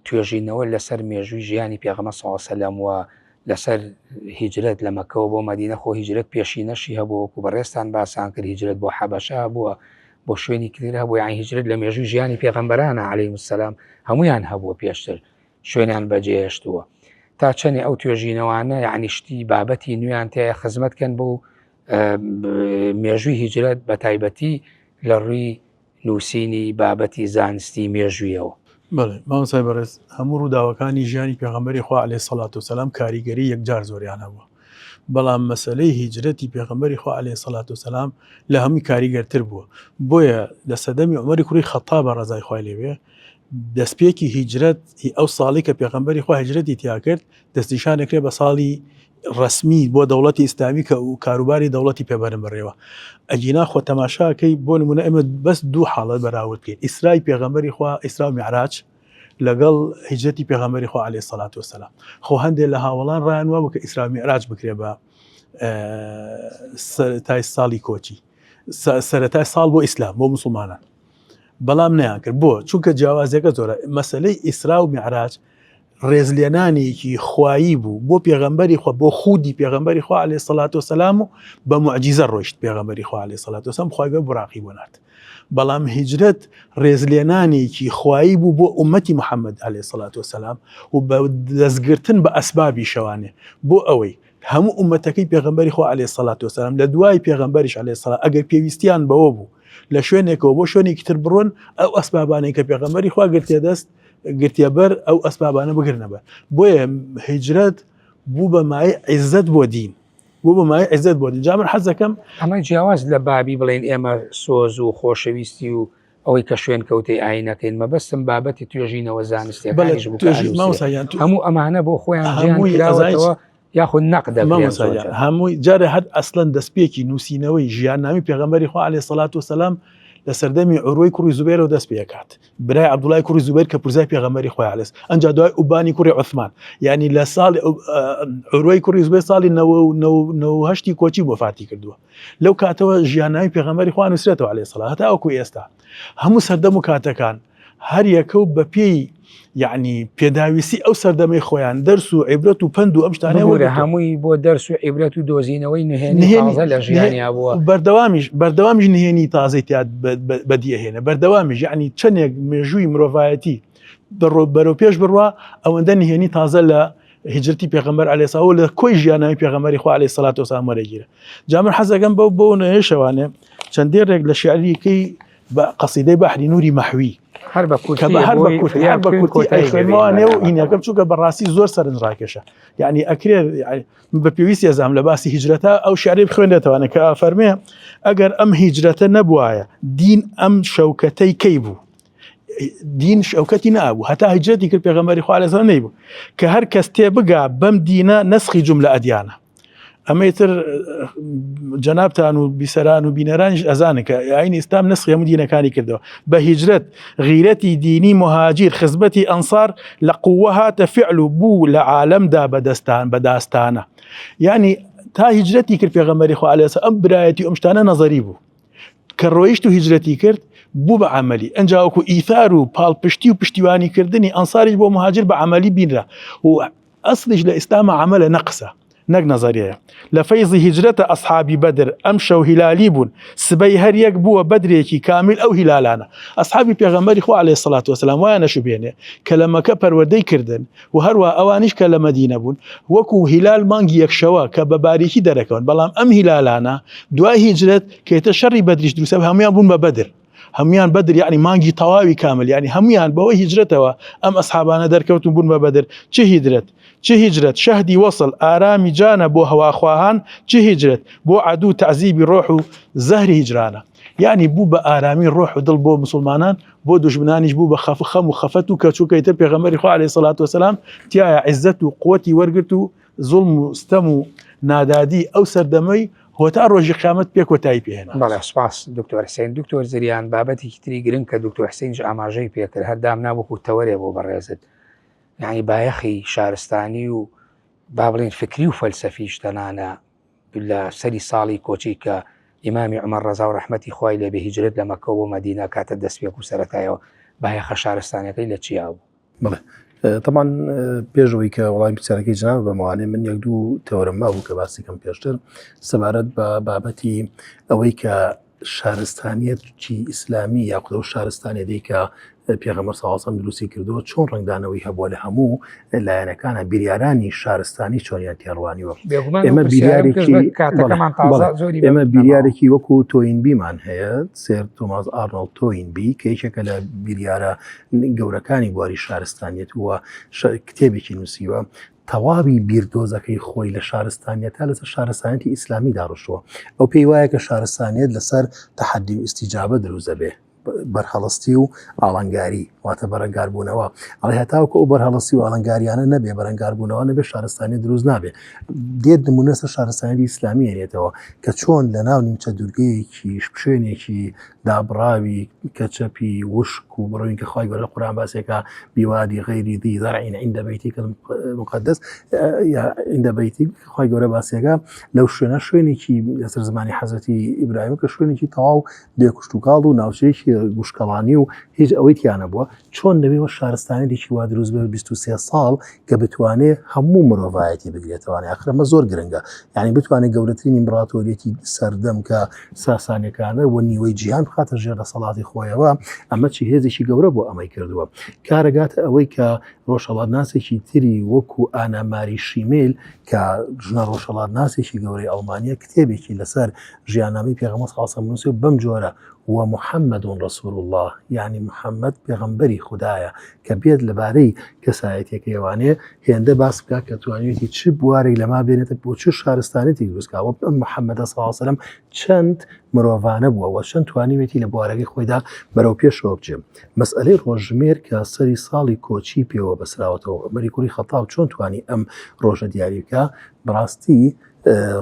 توێژینەوە لەسەر مێژووی ژیانی پێغەمبەر صلی الله علیه وسلم و لەسەر هیجرەت لە مەکەوە بۆ مەدینە خۆ هیجرەت پێشینەشی هەبوو وەکو بەڕێزتان باسان کرد هیجرەت بۆ حەبەشە هەبووە بۆ شوێنی تر هەبوو یان هیجرەت لە مێژووی ژیانی پێغەمبەرانە عەلەیهم السلام هەمویان هەبووە پێشتر شوێنیان بەجێهێشتووە تا چەنێ ئەو توێژینەوانە یعنی شتی بابەتی نوێیان تایە خزمەت کەن بۆ مێژووی هیجرەت بە تایبەتی لە ڕووی نووسینی بابەتی زانستی مێژوویەوە. بەڵێ مامۆستای بەڕێز هەموو ڕووداوەکانی ژیانی پێغەمبەری خوا عەلەیهی سەڵات و سەلام کاریگەری یەکجار زۆریان هەبووە بەڵام مەسەلەی هیجرەتی پێغەمبەری خوا عەلەیهی سەڵات و سەلام لە هەمووی کاریگەرتر بووە بۆیە لە سەردەمی عومەری کوڕی خەتابە ڕەزای خوای لێ بێ دەستپێکی هیجرەت هی ئەو ساڵی کە پێغەمبەری خوا هیجرەتی تیا کرد دەستنیشان دەکرێت بە ساڵی ڕەسمی بۆ دەوڵەتی ئیسلامی کە و کاروباری دەوڵەتی پێبەرن بەڕێوە ئەگینا خۆ تەماشاکەی بۆ نمونە ئێمە بەس دوو حاڵەت بەراورد بکەین ئیسرای پێغەمبەری خوا ئیسرا و میعراج لەگەڵ هیجرەتی پێغەمبەری خوا عەلەیهی سەلات وەسەلام خۆ هەندێک لە هاوەڵان ڕایان وابوو کە ئیسرا و میعراج بکرێ بە سەرەتای ساڵی کۆچی سەرەتای ساڵ بۆ ئیسلام بۆ مسلمانان بەڵام نەیان کرد بۆ چونکە جیاوازیەکە زۆرە مەسلەی ئیسرا و میعراج ڕێزلێنانێکی خوایی بوو بۆ پێغەمبەری خوا بۆ خودی پێغەمبەری خوا عەلەیهی سەڵات وسەلام و بە موعجیزە ڕۆیشت پێغەمبەری خوا عەلەیهی سەڵات وسەلام خوای گەورە بوراقی بۆ نارد بەڵام هیجرەت ڕێزلێنانێکی خوایی بوو بۆ ئومەتی محەممەد عەلەیهی سەڵات وسەلام و بە دەستگرتن بە ئەسبابی شەوانێ بۆ ئەوەی هەموو ئومەتەکەی پێغەمبەری خوا عەلەیهی سەڵات وسەلام لە دوای پێغەمبەریش عەلەیهی سەلام ئەگەر پێویستیان بەوە بوو لە شوێنێکەوە بۆ شوێنێکی تر بڕۆن ئەو ئەسبابانەی کە پێغەمبەری خوا گرتیە دەست گرتیە بەر ئەو ئەسبابانە بگرنە بەر بۆیە هیجرەت بوو بە مایەی عیزەت بۆ دین بوو بە مایەی عیزەت بۆ دین جا من حەزەکەم ئەمە جیاواز لە بابی بڵێن ئێمە سۆز و خۆشەویستی و ئەوەی کە شوێن کەوتەی ئاینەکەین مەبەستم بابەتی توێژینەوە زانستیەکانیش بوو کە ئەنووسرێ. هەموو ئەمانە بۆ خۆیان جیان کراوەتەوە یاخود نەقد دەکرێن زۆر جار. هەمووی جارێ هەر ئەسلەن دەستپێکی نووسینەوەی ژیاننامی پێغەمبەری خوا عەلەیهی سەڵات وسەلام لە سەردەمی عوروەی کوڕی زوبێرەوە دەست پێکات برای عەبدوڵای کوڕی زوبێر کە پورزای پێغەمبەری خۆی عەلەیهی ئەنجا دوای ئوبانی کوڕی عوسمان یعنی لە ساڵی عوروەی کوڕی زوبێر ساڵی 98 کۆچی وەفاتی کردووە لەو کاتەوە ژیاننامی پێغەمبەری خوا نووسرێتەوە عەلەیهی سەلام هەتاوەکو ئێستا هەموو سەردەم و کاتەکان هەر یەکە و بە پێی یعنی پێداویستی ئەو سەردەمەی خۆیان دەرس و عیبرەت و پەند و ئەم شتانە وەرگرتووە. هەمووی بۆ دەرس و عیبرەت و دۆزینەوەی نهێنی تازە لە ژیانیا بووە. بەردەوامیش بەردەوامیش نهێنی تازەی تیا بەدیەهێنە بەردەوامیش یعنی چەندێک مێژووی مرۆڤایەتی بەرەو پێش بڕوا ئەوەندە نهێنی تازە لە هیجرەتی پێغەمبەر عەلەیهی سەلام و لە کۆی ژیاننامەی پێغەمبەری خوا عەلەیهی سەلات وەسەلام وەرەگیرە جا من حەزەکەم بەو بەو نەیەشەوانێ چەند دێڕێک لە شعریەکەی بە قەسیدەی بەحری نوری مەحوی. هەر بە کە بە هەر بە کورتی هەر بە کورتی ئەیخوێنمەوە نێو ئینەکەم چونکە بەڕاستی زۆر سەرنج ڕاکێشە یعنی ئەکرێ بە پێویستی ئەزانم لە باسی هیجرەتە ئەو شعرەی بخوێنێتەوانە کە فەرمێ ئەگەر ئەم هیجرەتە نەبوایە دین ئەم شەوکەتەی کەی بوو دین شەوکەتی نابوو هەتا هیجرەتی کرد پێغەمبەری خوا لەسەر نەیبوو کە هەر کەس تێ بگا بەم دینە نەسخی جملە ئەدیانە ئەمەی تر جەنابتان و بیسەران و بینەرانیش ئەزانن کە ئاین ئیسلام نسخی هەموو دینەکانی کردەوە بە هیجرەت غیرەتی دینی مهاجیر خزمەتی ئەنسار لە قووە هاتە فعل و بوو لە عالەمدا بەدەستان بەداستانە یعنی تا هیجرەتی کرد پێغەمبەری خوا عەلەیهی ئەم برایەتی ئەم شتانە نەزەری بوو کە ڕۆیشت و هیجرەتی کرد بوو بە عملی ئەنجا وەکو ئیثار و پاڵپشتی و پشتیوانی کردنی ئەنساریش بۆ مهاجر بە عملی بینرا و ئەسڵیش لە ئیسلاما عەمەلە نە قسە نەک نەزەریەیە. لە فەیزی هیجرەتە ئەسحابی بەدر ئەمشەو هیلالی بوون سبەی هەر یەک بووە بەدرێکی کامیل ئەو هیلالانە ئەسحابی پێغەمبەری خوا عەلەیهی سەڵات وەسەلام وایان ئەشوبهێنێ کە لە مەکە پەروەردەی کردن و هەروە ئەوانیش کە لە مەدینە بوون وەکو هیلال مانگی یەک شەوە کە بە باریکی دەرەکەون بەڵام ئەم هیلالانە دوای هیجرەت کێتە شەڕی بەدریش دروستە هەموویان بوون بە بەدر هەمویان بەدر یعنی مانگی تەواوی کامل یعنی هەمویان بەوەی هیجرەتەوە ئەم ئەسحابانە دەرکەوتن بوون بە بەدر چ هیجرەت چ هیجرەت شەهدی وەصل ئارامی جانە بۆ هەواخواهان چ هیجرەت بۆ عەدوو تەعزیبی ڕۆح و زەهری هیجرانە یعنی بوو بە ئارامی ڕۆح و دڵ بۆ مسلمانان بۆ دوژمنانیش بوو بە خەف خەم و خەفەت و کە چووکەی تر پێغەمبەری خوا عەلەیهی سەڵات وەسەلام تیایا عیزەت و قوتی وەرگرت و زوڵم و ستەم و نادادی ئەو سەردەمەی هۆتا ڕۆژی قیامەت پێ کۆتایی پێهێنا. بەڵێ سوپاس دکتۆر حسین. دکتۆر زریان بابەتێکی تری گرنگ کە دکتۆر حسینیش ئاماژەی پێکرد هەر دامنا وەکو تەوەرێ بۆ بەڕێزت یعنی بایەخی شارستانی و با بڵێین فکری و فەلسەفیش تەنانە لە سەری ساڵی کۆچی کە ئیمامی عمر ڕەزا و ڕەحمەتی خوای لێبێ هیجرەت لە مەککەوە بۆ مەدینە کاتە دەستپێک و سەرەتایەوە بایەخە شارستانیەکەی لە چیا بوو؟ بەڵێ تەمان پێشەوەی کە وەڵامی پرسیارەکەی جناب بەمەوانێ من یەک دوو تەوەرم مابوو کە باسی کەم پێشتر سەبارەت بە بابەتی ئەوەی کە شارستانیەتی ئیسلامی یاخود ئەو شارستانیەتی کە پێغەمبەر ساڵسەم دروستی کردووە چۆن ڕەنگدانەوەی هەبووە لە هەموو لایەنەکانە بیریارانی شارستانی چۆنیان تێڕوانیوە ئێمە بیریارێکی ئێمە بیریارێکی وەکو تۆینبیمان هەیە سێر تۆماز ئارنۆڵد تۆینبی کە یەکێکە لە بیریارە گەورەکانی بواری شارستانیەت و کتێبێکی نووسیوە تەواوی بیردۆزەکەی خۆی لە شارستانیەتە لەسەر شارستانیەتی ئیسلامی داڕشتووە ئەو پێی وایە کە شارستانیەت لەسەر تەحەدی و ئیستیجابە دروست دەبێ بەرهەڵستی و ئاڵنگاری واتە بەرەنگاربوونەوە ئەڵێ هەتاوکە ئەو بەرهەڵستی و ئاڵنگاریانە نەبێ بەرەنگاربوونەوە نەبێ شارستانی دروست نابێ دێت نمونە سەر شارستانی ئیسلامی هێنێتەوە کە چۆن لە ناو نیمچە دوورگەیەکی شوێنێکی دابڕاوی کەچەپی وشک و بڕوین کە خوای گەورە قورئان باسێکە بیوادی غەیری ذی زرع عند بەیتک المقدس یا عند بەیتک خوای گەورە باسێکە لەو شوێنە شوێنێکی لەسەر زمانی حەزرەتی ئیبراهیم کە شوێنێکی تەواو بێ کوشتوکاڵ و ناوچەیەکی وشکەڵانی و هیچ ئەوەی تیانە بووە چۆن لەوێوە شارستانیەتێکی وا دروست بێت 23 ساڵ کە بتوانێ هەموو مرۆڤایەتی بگرێتەوانێ ئاخر ئەمە زۆر گرنگە یعنی بتوانێت گەورەترین ئیمبراتۆریەتی سەردەم کە ساسانیەکانە و نیوەی جیهان بخاتە ژێر دەسەڵاتی خۆیەوە ئەمە چی هێزێکی گەورە بۆ ئەمەی کردووە کارەگاتە ئەوەی کە ڕۆژهەڵاتناسێکی تری وەکو ئاناماری شیمیل کە ژنە ڕۆژهەڵاتناسێکی گەورەی ئەڵمانیە کتێبێکی لەسەر ژیاننامەی پێغەمبەر صلی الله علیه و سلم بەم جۆرە ومحمد رسول اللە یانی محمد پێغەمبەری خودایە کە بێت لەبارەی کەسایەتیەکەیەوانێ هێندە باس بکات کە توانیوێتی چ بوارێک لەما بێنێتە بۆ چ شارستانێتی دروست کا وە ئەم محمدە صلی اللە علیه وسلم چەند مرۆڤانە بووە وە چەند توانیوێتی لە بوارەکەی خۆیدا بەرەو پێشەوە بچێ مەسئلەی ڕۆژژمێر کە سەری ساڵی کۆچی پێوە بەسراوەتەوە عومەری کوڕی خەتاب چۆن توانی ئەم ڕۆژە دیاری بکا بەڕاستی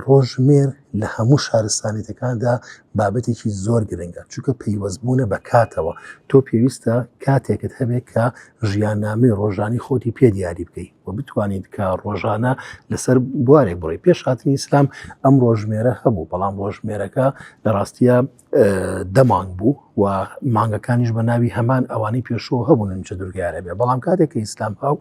ڕۆژژمێر لە هەموو شارستانێتەکاندا بابەتێکی زۆر گرنگە چونکە پەیوەستبوونە بە کاتەوە تۆ پێویستە کاتێکت هەبێت کە ژیاننامەی ڕۆژانی خۆتی پێ دیاری بکەیت و بتوانیت کە ڕۆژانە لەسەر بوارێک بڕی پێش هاتنی ئیسلام ئەم ڕۆژمێرە هەبوو بەڵام ڕۆژمێرەکە لە ڕاستیە دە مانگ بوو و مانگەکانیش بە ناوی هەمان ئەوانەی پێشەوە هەبوون نیمچە دوورگەی عەرەبیە بەڵام کاتێک کە ئیسلام هاو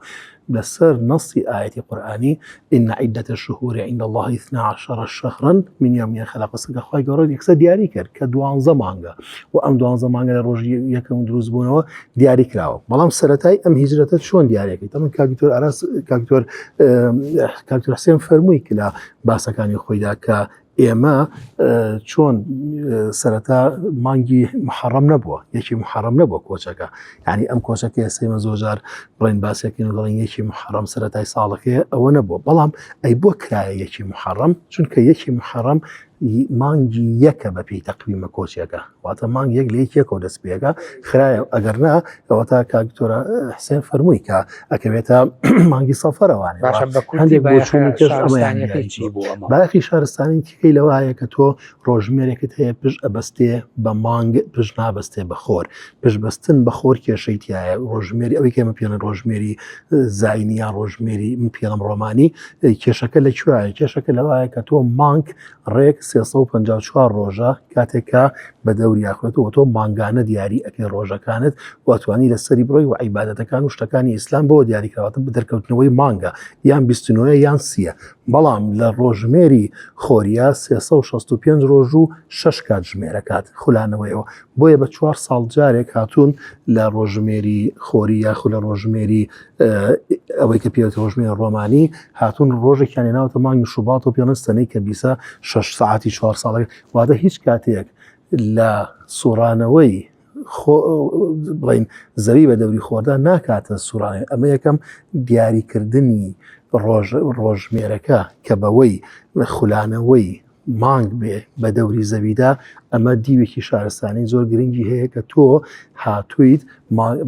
لەسەر نەسی ئاەتی قورئانی إن عدة الشهور عند الله 12 شهرا من يوم خلق السماوات خوای گەورە یەکسەر دیاری کرد کە دوانزە مانگە و ئەم دوانزە مانگە لە ڕۆژی یەکەم دروست بوونەوە دیاری کراوە بەڵام سەرەتای ئەم هیجرەتە چۆن دیارەکەی تەمن کاک دکتۆر ئاراس کاک دکتۆر کاک دکتۆر حسێن فەرمووی کە لە باسەکانی خۆیدا کە ئێمە چۆن سەرەتا مانگی محەڕەم نەبووە یەکی محەڕەم نەبووە کۆچەکە یعنی ئەم کۆچەکە ئێستا زۆرجار بڵێن باسێکین و دەڵێن یەکی محەڕەم سەرەتای ساڵەکەی ئەوە نەبووە بەڵام ئەی بۆ کرایە یەکی محەڕەم چونکە یەکی محەڕەم مانگی یەکە بە پێی تەقویمە کۆچیەکە واتە مانگ یەک لە یەکێکەوە دەست پێەکە خرایە ئەگەر نا ئەوەتا کاکتۆرە حسێن فەرمووی کە ئەکەوێتە مانگی سەفەرەوانێ هەندێک بۆچوونی کەس ئەمەیان بایەخی شارستانی تیکەی لەوایە کە تۆ ڕۆژمێرێکت هەیە پشت ئەبەستێ بە مانگ پشت نابەستێ بە خۆر پشتبەستن بە خۆر کێشەی تایە ڕۆژمێری ئەوەی کەمە پێڵێن ڕۆژمێری زینی یان ڕۆژمێری من پێڵم ڕۆمانی کێشەکە لە کوێیە کێشەکە لەوایە کە تۆ مانگ ڕێک 354 ڕۆژە کاتێک کە بە دەوری ئاخرێتەوە تۆ مانگانە دیاری ئەکەی ڕۆژەکانت واتوانی لەسەری بڕۆی و عیبادەتەکان و شتەکانی ئیسلام بۆ دیاریکراوەتە بە دەرکەوتنەوەی مانگە یان 29 یان سیە بەڵام لە ڕۆژمێری خۆریا 365 ڕۆژ و 6 کاتژمێرەکات خولانەوەیەوە بۆیە بە چوار ساڵ جارێک هاتوون لە ڕۆژمێری خۆری یاخود لە ڕۆژمێری ئەوەی کە پێوت ڕۆژمێری ڕۆمانی هاتوون ڕۆژێکیان ناوتە مانگی شوبات و پێڵن سەنەی کە بیسە شش ساعتی چوار ساڵێک واتە هیچ کاتێک لە سوڕانەوەی بڵین زەوی بە دەوری خۆردا ناکاتە سوڕانێ ئەمە یەکەم دیاریکردنی ڕۆژ ڕۆژمێرەکە کە بەوەی خولانەوەی مانگ بێ بە دەوری زەویدا ئەمە دیوێکی شارستانی زۆر گرنگی هەیە کە تۆ هاتوویت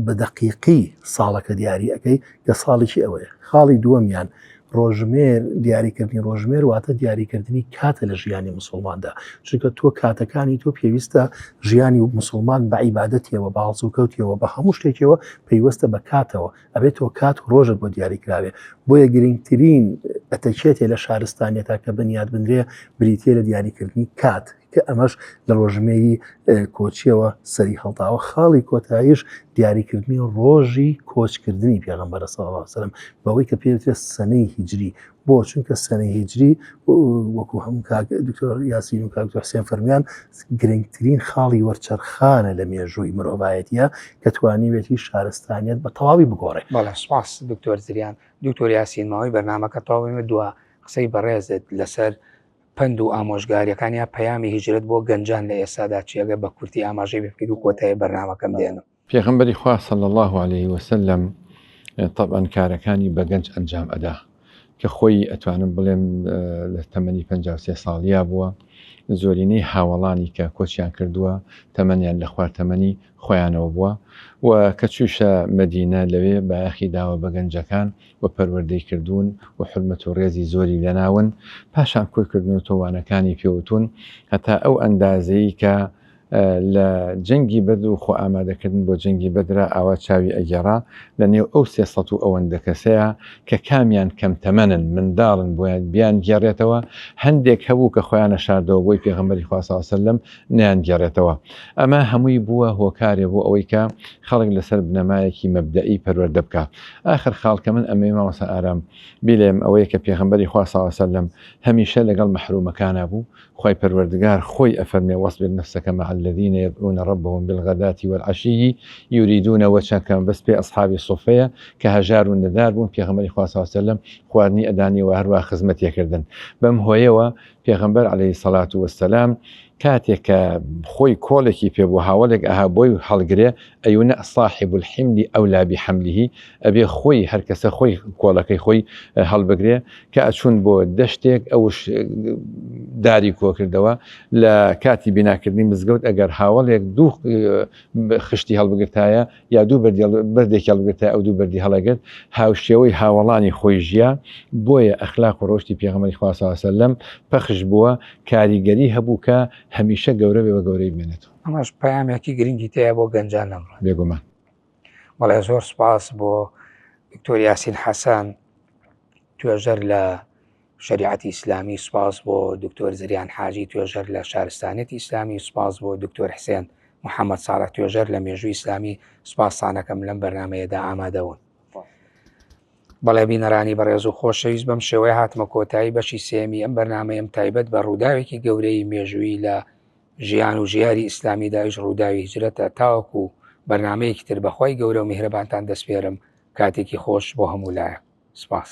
بە دەقیقی ساڵەکە دیاری ئەەکەی کە ساڵێکی ئەوەیە خاڵی دووەمیان ڕۆژمێر دیاریکردنی ڕۆژمێر واتە دیاریکردنی کاتە لە ژیانی مسلماندا چونکە تۆ کاتەکانی تۆ پێویستە ژیانی مسلمان بە عیبادەتیەوە بە هەڵسوکەوتیەوە بە هەموو شتێکەوە پەیوەستە بە کاتەوە ئەبێت تۆ کات و ڕۆژت بۆ دیاری کراوێ بۆیە گرنگترین ئەتەکێتێ لە شارستانیەتا کە بنیات بنرێ بریتە لە دیاریکردنی کات کە ئەمەش لە ڕۆژمێری کۆچیەوە سەری هەڵداوە خاڵی کۆتاییش دیاریکردنی ڕۆژی کۆچکردنی پێغەمبەر صلی الله علیه وسلم بەوەی کە پێوترێت سنەی هیجری بۆ چونکە سنەی هیجری وەکو هەموو کاک دکتۆر یاسین و کاک دکتۆر حسێن فەرمیان گرنگترین خاڵی وەرچەرخانە لە مێژووی مرۆڤایەتیە کە توانیوێتی شارستانیەت بە تەواوی بگۆڕێ. بەڵێ سوپاس دکتۆر زریان. دکتۆر یاسین ماوەی بەرنامەکە تەواو دوا قسەی بەڕێزت لەسەر پەند و ئامۆژگاریەکان یا پەیامی هیجرەت بۆ گەنجان لە ئێستادا چیە گەر بە کورتی ئاماژەی پێ بکەیت و کۆتایی بەرنامەکەم دێنم. پێغەمبەری خوا صلی اللە علیه وسلم طبعا کارەکانی بە گەنج ئەنجام ئەدا کە خۆی ئەتوانم بڵێم لە تەمەنی 53 ساڵیا بووە زۆرینەی هاوەڵانی کە کۆچیان کردووە تەمەنیان لە خوار تەمەنی خۆیانەوە بووە و کە چووشە مەدینە لەوێ بایەخی داوە بە گەنجەکان و پەروەردەی کردوون و حورمەت و ڕێزی زۆری لێناون، پاشان کۆی کردنەوە وانەکانی پێوتوون هەتا ئەو ئەندازەی کە لە جەنگی بەدر و خۆ ئامادەکردن بۆ جەنگی بەدرا ئاوا چاوی ئەگێڕا لە نێو ئەو 300 و ئەوەندە کەسەیە کە کامیان کەم تەمەنن منداڵن بۆیان بیان گێڕێتەوە هەندێک هەبوو کە خۆیانە شاردەوە بۆی پێغەمبەری خوا صلی الله علیه وسلم نەیانگێڕێتەوە. ئەمە هەمووی بووە هۆکارێ بۆ ئەوەی کە خەڵک لەسەر بنەمایەکی مەبدەئی پەروەردە بکا. ئاخر خاڵ کە من ئەمەوێ مامۆستا ئارام بیلێم ئەوەیە کە پێغەمبەری خوا صلی اللە علیە وسلم هەمیشە لەگەڵ مەحرومەکانا بوو، خوای پەروەردگار خۆی ئەفەرمێ واصبر نفسک مع الذین یدعون ربهم بالغداة والعشی یریدون وجهه کە مەبەست پێی ئەصحابی صوفەیە کە هەژار و نەدار بوون پێغەمبەری خوا صلی اللە علیە وسلم خواردنی ئەدانێ و هەروا خزمەتی ئەکردن بەم هۆیەوە پێغەمبەر علیە سەلات وسلام کاتێک کە خۆی کۆڵێکی پێ بوو هاوەڵێک ئەها بۆی هەڵگرێ ئەیونە صاحب الحمل ئەولا بحمله ئەبێ خۆی هەر کەسە خۆی کۆڵەکەی خۆی هەڵبگرێ کە ئەچوون بۆ دەشتێک ئەوش داری کۆکردەوە لە کاتی بیناکردنی مزگەوت ئەگەر هاوەڵێک دوو خشتی هەڵبگرتایە یا دوو بەردێکی هەڵبگرتایە ئەو دوو بەردی هەڵەگرت هاوشێوەی هاوەڵانی خۆی ژیا بۆیە ئەخلاق و ڕەوشتی پێغەمبەری خوا صلی الله علیه وسلم پەخش بووە کاریگەری هەبوو کە هەمیشە گەورە بێ بە گەورەی بمێنێتەوە. ئەمەش پەیامێکی گرنگی تێیە بۆ گەنجان لەمڕۆ. بێگومان. بەڵێ زۆر سوپاس بۆ دکتۆر یاسین حەسەن توێژەر لە شەریعەتی ئیسلامی، سوپاس بۆ دکتۆر زریان حاجی توێژەر لە شارستانیەتی ئیسلامی، سوپاس بۆ دکتۆر حسێن محەمەد ساڵح توێژەر لە مێژووی ئیسلامی، سوپاستانەکەم لەم بەرنامەیەدا ئامادەبوون. بەڵێ بینەرانی بەڕێز و خۆشەویست بەم شێوەیە هاتمە کۆتایی بەشی سێمی ئەم بەرنامەیەم تایبەت بە ڕووداوێکی گەورەی مێژوویی لە ژیان و ژیاری ئیسلامیدا ئیش ڕووداوی هیجرەتە تاوەکو بەرنامەیەکی تر بەخوای گەورە و میهرەبانتان دەسپێرم کاتێکی خۆش بۆ هەموو لایەک سپاس.